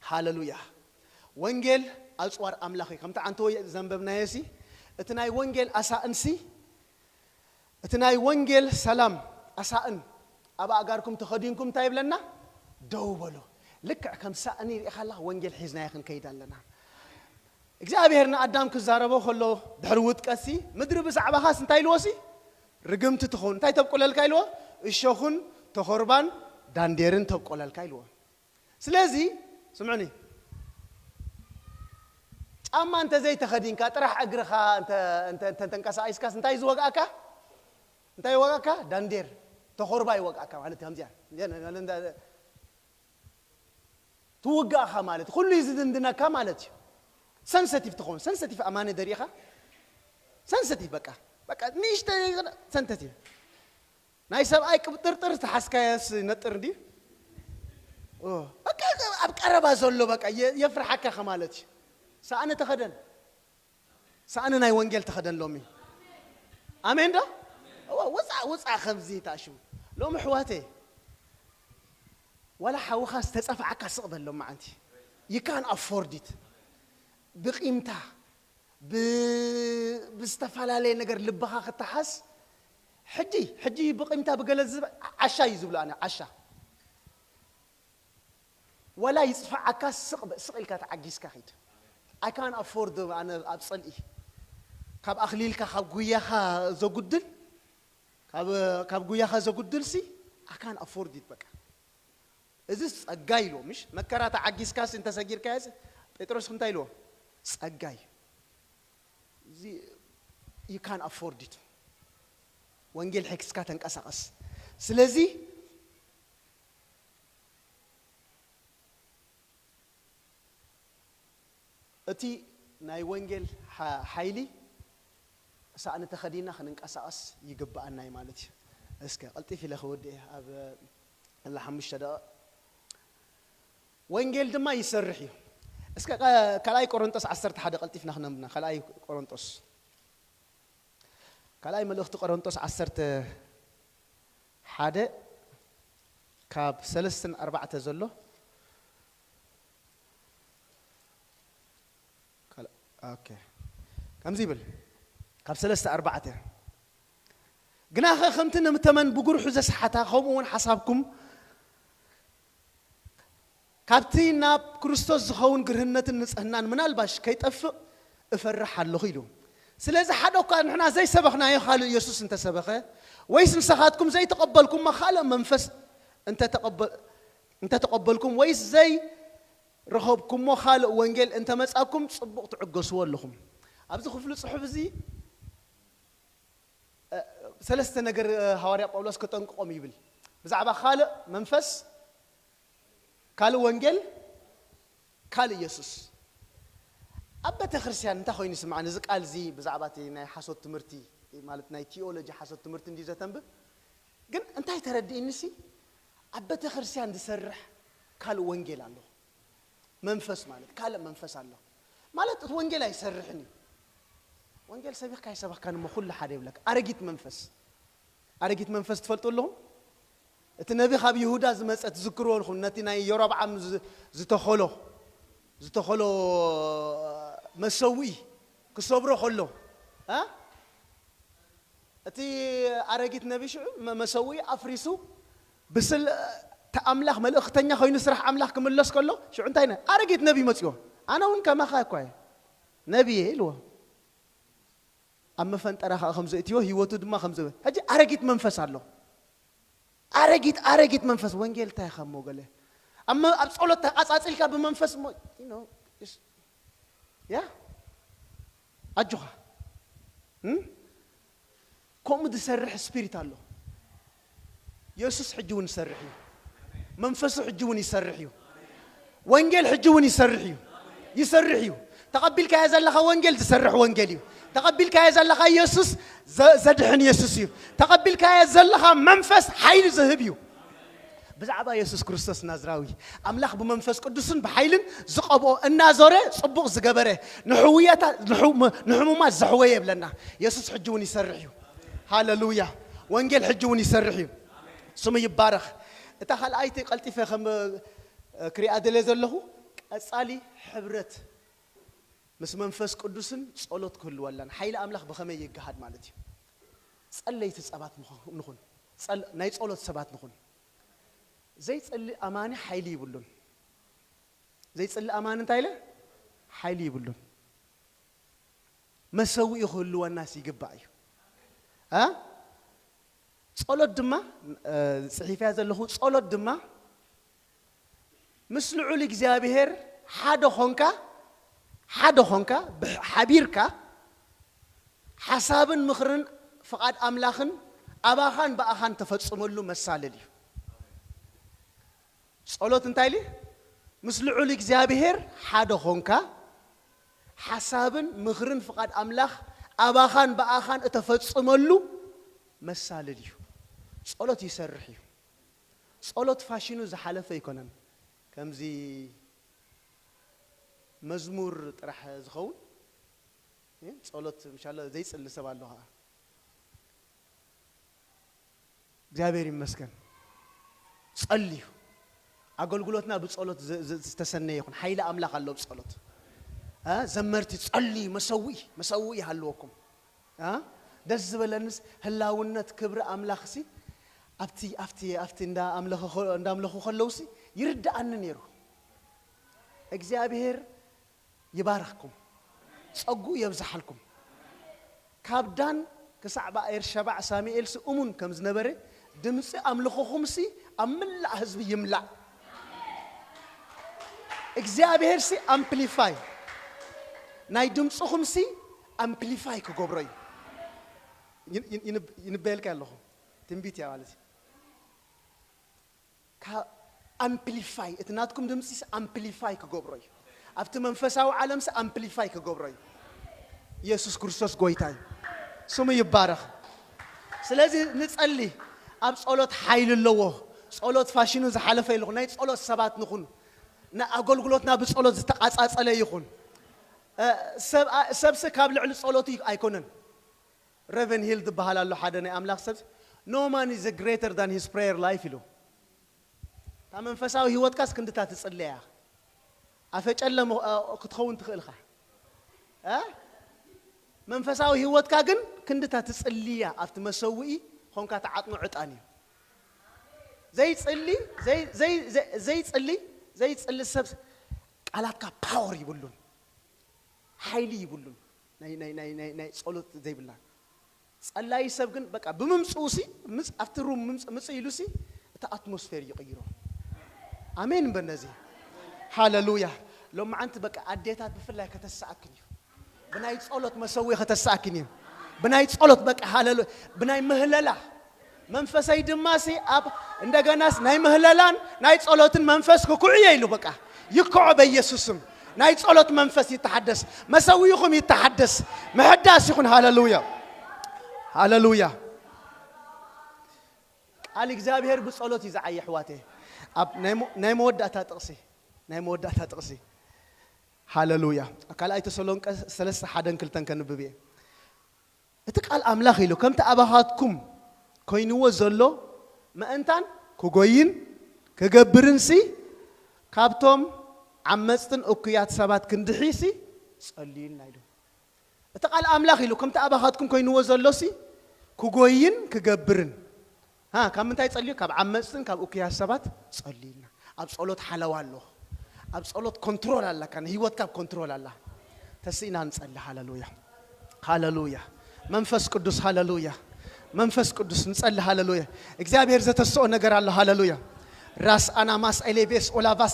ሃለሉያ። ወንጌል ኣጽዋር ኣምላኽ እዩ። ከምቲ ዓንተወይ ዘንበብናዮ ሲ፣ እቲ ናይ ወንጌል ኣሳእንሲ፣ እቲ ናይ ወንጌል ሰላም ኣሳእን ኣብ ኣእጋርኩም ተኸዲንኩም እንታይ ይብለና? ደው በሉ። ልክዕ ከም ሳእኒ ርኢኻ ኣለኻ፣ ወንጌል ሒዝናዮ ክንከይድ ኣለና። እግዚኣብሔር ንኣዳም ክዛረቦ ከሎ ድሕሪ ውድቀትሲ፣ ምድሪ ብዛዕባኻስ እንታይ ኢልዎ ሲ? ርግምቲ ትኸውን። እንታይ ተብቁለልካ ኢልዎ? እሾኹን ተኾርባን ዳንዴርን ተብቆለልካ ኢልዎ። ስለዚ ስምዑኒ፣ ጫማ እንተ ዘይተኸዲንካ፣ ጥራሕ እግርኻ እንተ እንተ እንተ ተንቀሳቒስካስ እንታይ ዝወግኣካ? እንታይ ይወግኣካ? ዳንዴር፣ ተኾርባ ይወግኣካ ማለት ከምዚኣ ትውጋእኻ ማለት ኩሉ እዩ ዝድንድነካ ማለት እዩ። ሰንሰቲቭ ትኸውን። ሰንሰቲቭ ኣማነ ደሪኻ ሰንሰቲቭ በቃ በቃ ንእሽተ ሰንሰቲቭ ናይ ሰብኣይ ቅብጥርጥር ዝተሓዝካዮስ ነጥር እንዲ በቃ ኣብ ቀረባ ዘሎ በቃ የፍርሓካ ከማለት እዩ። ሳእኒ ተኸደን፣ ሳእኒ ናይ ወንጌል ተኸደን ሎሚ። ኣሜን ዶ? እዋ፣ ውፃእ ውፃእ ከምዚ ታሽሙ ሎሚ ኣሕዋተይ፣ ዋላ ሓውኻ ዝተፀፋዕካ ስቕ በል ሎሚ ዓንቲ። You can afford it። ብቂምታ ብ- ብዝተፈላለየ ነገር ልብኻ ክተሓዝ። ሕጂ ሕጂ ብቂምታ ብገለ ዝብ ዓሻ እዩ ዝብሉ ኣነ ዓሻ። ዋላ ይፅፋዓካ ስቕ በ- ስቕ ኢልካ ተዓጊዝካ ኺድ። I can afford ኣነ ኣብ ፅልኢ ካብ ኣኽሊልካ ካብ ጉያኻ ዘጉድል ካብ ካብ ጉያኻ ዘጉድል ሲ I can afford it በቃ። እዚ ጸጋ ኢልዎ ምሽ መከራ ተዓጊዝካስ እንተሰጊርካዮስ ጴጥሮስ እንታይ ኢልዎ? ጸጋ እዩ። እዚ you can afford it። ወንጌል ሒዝካ ተንቀሳቐስ። ስለዚ እቲ ናይ ወንጌል ሓ- ሓይሊ ሳእኒ ተኸዲና ክንንቀሳቐስ ይግብኣና እዩ ማለት እዩ። እስከ ቀልጢፍ ኢለ ክወድእ እየ ኣብ እላ ሓሙሽተ ደቂቕ። ወንጌል ድማ ይሰርሕ እዩ። እስከ ቃ- ካልኣይ ቆሮንጦስ ዓሰርተ ሓደ ቀልጢፍና ክነንብና። ካልኣይ ቆሮንጦስ ካልኣይ መልእኽቲ ቆሮንጦስ ዓሰርተ ሓደ ካብ ሰለስተ ኣርባዕተ ዘሎ። ካል- ኦኬ። ከምዚ ይብል። ካብ ሰለስተ ኣርባዕተ ግናኸ ከምቲ ነምተመን ብጉርሑ ዘስሓታ ከምኡ እውን ሓሳብኩም ካብቲ ናብ ክርስቶስ ዝኸውን ግርህነትን ንጽህናን ምናልባሽ ከይጠፍእ እፈርሕ ኣለኹ ኢሉ። ስለዚ ሓደ እኳ ንሕና ዘይሰበኽናዮ ካልእ ኢየሱስ እንተሰበኸ፣ ወይስ ንስኻትኩም ዘይተቐበልኩሞ ካልእ መንፈስ እንተተቐበ- እንተተቐበልኩም፣ ወይስ ዘይረኸብኩሞ ካልእ ወንጌል እንተመጻኩም፣ ጽቡቕ ትዕገስዎ ኣለኹም። ኣብዚ ክፍሊ ጽሑፍ እዚ ሰለስተ ነገር ሃዋርያ ጳውሎስ ከጠንቅቆም ይብል። ብዛዕባ ካልእ መንፈስ፣ ካልእ ወንጌል፣ ካልእ ኢየሱስ። ኣብ ቤተ ክርስቲያን እንታይ ኮይኑ ይስምዓኒ እዚ ቃል እዚ ብዛዕባ እቲ ናይ ሓሶት ትምህርቲ ማለት ናይ ቲኦሎጂ ሓሶት ትምህርቲ እንዲ ዘተንብብ ግን እንታይ ተረዲእኒ ሲ ኣብ ቤተ ክርስቲያን ዝሰርሕ ካልእ ወንጌል ኣሎ። መንፈስ ማለት ካልእ መንፈስ ኣሎ ማለት እቲ ወንጌል ኣይሰርሕን እዩ። ወንጌል ሰቢኽካ ኣይሰበኽካን እሞ ኩሉ ሓደ ይብለካ። ኣረጊት መንፈስ ኣረጊት መንፈስ ትፈልጡ ኣለኹም? እቲ ነቢ ካብ ይሁዳ ዝመጸ ትዝክርዎ ኣለኹም? ነቲ ናይ የሮብዓም ዝ- ዝተኸሎ ዝተኸሎ መሰውኢ ክሰብሮ ከሎ እ? እቲ ኣረጊት ነቢ ሽዑ መ- መሰውኢ ኣፍሪሱ ብስል እቲ ኣምላኽ መልእኽተኛ ኮይኑ ስራሕ ኣምላኽ ክምለስ ከሎ ሽዑ እንታይ ነ ኣረጊት ነቢ መፅዎ ኣነ እውን ከማኻ እኳ እየ ነቢ እየ ኢልዎ። ኣብ መፈንጠራ ከዓ ከም ዘእትዮ ህይወቱ ድማ ከም ዘበ ሕጂ ኣረጊት መንፈስ ኣሎ። ኣረጊት ኣረጊት መንፈስ ወንጌል እንታይ ከም ሞገለ ኣብ መ- ኣብ ጸሎት ተቃጻጺልካ ብመንፈስ ሞ you know is- ያ ኣጆኻ እም? ከምኡ ዝሰርሕ ስፒሪት ኣሎ። የሱስ ሕጂ እውን ይሰርሕ እዩ። መንፈሱ ሕጂ እውን ይሰርሕ እዩ። ወንጌል ሕጂ እውን ይሰርሕ እዩ። ይሰርሕ እዩ። ተቐቢልካዮ ዘለኻ ወንጌል ዝሰርሕ ወንጌል እዩ። ተቐቢልካዮ ዘለኻ ኢየሱስ ዘ- ዘድሕን የሱስ እዩ። ተቐቢልካዮ ዘለኻ መንፈስ ሓይሊ ዝህብ እዩ። ብዛዕባ የሱስ ክርስቶስ ናዝራዊ፣ ኣምላኽ ብመንፈስ ቅዱስን ብሓይልን ዝቐብኦ፣ እናዞረ ጽቡቕ ዝገበረ፣ ንሕውየታ- ንሕሙ- ንሕሙማት ዘሕወየ ይብለና። የሱስ ሕጂ እውን ይሰርሕ እዩ። ሃለሉያ። ወንጌል ሕጂ እውን ይሰርሕ እዩ። ስሙ ይባረኽ። እታ ካልኣይቲ ቀልጢፈ ከም ክሪኣ ደለ ዘለኹ፣ ቀጻሊ ሕብረት ምስ መንፈስ ቅዱስን ጸሎት ክህልወላን ሓይሊ ኣምላኽ ብኸመይ ይገሃድ ማለት እዩ። ጸለይቲ ሰባት ምኾ- ንኹን። ጸል- ናይ ጸሎት ሰባት ንኹን። ዘይጸሊ ኣማኒ ሓይሊ ይብሉን። ዘይጸሊ ኣማኒ እንታይ ኢለ? ሓይሊ ይብሉን። መሰዊኡ ክህልወናስ ይግባእ እዩ። እ? ጸሎት ድማ፣ እ፣ ጽሒፍያ ዘለኹ፣ ጸሎት ድማ ምስ ልዑል እግዚኣብሔር ሓደ ኾንካ፣ ሓደ ኾንካ፣ ብሕ- ሓቢርካ፣ ሓሳብን ምኽርን ፍቓድ ኣምላኽን ኣባኻን ብኣኻን ተፈጽመሉ መሳልል እዩ። ጸሎት እንታይ ኢሉ? ምስ ልዑል እግዚኣብሔር ሓደ ኾንካ፣ ሓሳብን ምኽርን ፍቓድ ኣምላኽ ኣባኻን ብኣኻን እተፈጽመሉ መሳልል እዩ። ጸሎት ይሰርሕ እዩ። ጸሎት ፋሽኑ ዝሓለፈ ኣይኮነን። ከምዚ መዝሙር ጥራሕ ዝኸውን፣ እ፣ ጸሎት ምሻሎ ዘይጽሊ ሰብ ኣሎ ኸዓ። እግዚኣብሔር ይመስገን። ጸልዩ። ኣገልግሎትና ብጸሎት ዝ- ዝ- ዝተሰነየ ይኹን። ሓይሊ ኣምላኽ ኣሎ ብጸሎት። እ፣ ዘመርቲ ጸልዩ፣ መሰውኢ፣ መሰውኢ ይሃልወኩም። እ፣ ደስ ዝበለንስ ህላውነት ክብሪ ኣምላኽሲ ኣብቲ ኣብቲ ኣብቲ እንዳ ኣምለኸ- እንዳ ኣምለኹ ከለውሲ ይርድኣኒ ነይሩ። እግዚኣብሔር ይባርኽኩም፣ ጸጉኡ የብዝሓልኩም። ካብ ዳን ክሳዕ ባኤር ሸባዕ ሳሙኤልሲ እሙን ከም ዝነበረ፣ ድምፂ ኣምልኾኹምሲ ኣብ ምላእ ህዝቢ ይምላእ። እግዚኣብሔርሲ ኣምፕሊፋይ፣ ናይ ድምፅኹምሲ ኣምፕሊፋይ ክገብሮ እዩ። ይን- ይን- ይንብ- ይንበየልካ ኣለኹ። ትንቢት እያ ማለት እዩ። ካብ ኣምፕሊፋይ፣ እቲ ናትኩም ድምፂስ ኣምፕሊፋይ ክገብሮ እዩ። ኣብቲ መንፈሳዊ ዓለምስ ኣምፕሊፋይ ክገብሮ እዩ። ኢየሱስ ክርስቶስ ጎይታ እዩ። ስሙ ይባረኽ። ስለዚ ንጸሊ። ኣብ ጸሎት ሓይሊ ኣለዎ። ጸሎት ፋሽኑ ዝሓለፈ ይልኹ። ናይ ጸሎት ሰባት ንኹን። ንኣገልግሎትና ብጸሎት ዝተቓጻጸለ ይኹን። እ፣ ሰብ- ሰብሲ ካብ ልዕሊ ጸሎቱ ኣይኮነን። ሬቨን ሂል ዝበሃል ኣሎ ሓደ ናይ ኣምላኽ ሰብ፣ "No man is greater than his prayer life" ኢሉ። እታ መንፈሳዊ ህይወትካስ ክንድታ ትጽልያ እያ። ኣፈጨለ ሞ- እ፣ ክትኸውን ትኽእልኻ። እ? መንፈሳዊ ህይወትካ ግን ክንድታ ትጽልያ ኣብቲ መሰውኢ ኾንካ ትዓጥኖ ዕጣን እዩ። ዘይጽሊ፣ ዘይ- ዘይ- ዘይ- ዘይጽሊ፣ ዘይጽሊ ሰብ ቃላትካ ፓወር ይብሉን። ሓይሊ ይብሉን። ናይ- ናይ- ናይ- ናይ- ናይ ጸሎት ዘይብላ። ጸላይ ሰብ ግን በቃ ብምምጽኡ ሲ፣ ምጽ- ኣብቲ ሩም ምምጽ- ምጽእ ኢሉ ሲ፣ እቲ ኣትሞስፌር ይቕይሮ። ኣሜን። በነዚ ሃለሉያ። ሎማዓንቲ በቃ ኣዴታት ብፍላይ ከተሰኣክን እዩ። ብናይ ጸሎት መሰዊ ከተሰኣክን እዩ። ብናይ ጸሎት በቃ ሃለሉ- ብናይ ምህለላ መንፈሰይ ድማ ሲ ኣብ እንደገናስ ናይ ምህለላን ናይ ጸሎትን መንፈስ ክኩዕየ ኢሉ በቃ ይክዖ በኢየሱስም። ናይ ጸሎት መንፈስ ይተሓደስ፣ መሰዊኹም ይተሓደስ። ምሕዳስ ይኹን። ሃለሉያ፣ ሃለሉያ። ቃል እግዚኣብሔር ብጸሎት እዩ ዝዓየ ኣሕዋተ። ኣብ ናይ ሞ- ናይ መወዳእታ ጥቕሲ፣ ናይ መወዳእታ ጥቕሲ። ሃለሉያ። ካልኣይ ተሰሎንቀ ሰለስተ ሓደን ክልተን ከንብብ እየ። እቲ ቃል ኣምላኽ ኢሉ ከምቲ ኣባኻትኩም ኮይንዎ ዘሎ መእንታን ክጎይን ክገብርን ሲ፣ ካብቶም ዓመጽትን እኩያት ሰባት ክንድሒ ሲ ጸልዩልና ኢሉ። እቲ ቃል ኣምላኽ ኢሉ ከምቲ ኣባኻትኩም ኮይንዎ ዘሎ ሲ ክጎይን ክገብርን። ሃ፣ ካብ ምንታይ ጸልዩ? ካብ ዓመጽትን ካብ እኩያት ሰባት ጸልዩልና። ኣብ ጸሎት ሓለዋ ኣሎ። ኣብ ጸሎት ኮንትሮል ኣለካ፣ ንህይወትካ ኣብ ኮንትሮል ኣላ። ተስኢና ንጸሊ። ሃለሉያ፣ ሃለሉያ። መንፈስ ቅዱስ፣ ሃለሉያ። መንፈስ ቅዱስ ንጸሊ። ሃለሉያ። እግዚኣብሔር ዘተስኦ ነገር ኣሎ። ሃለሉያ። ራስ ኣናማስ ኤሌቤስ ኦላቫስ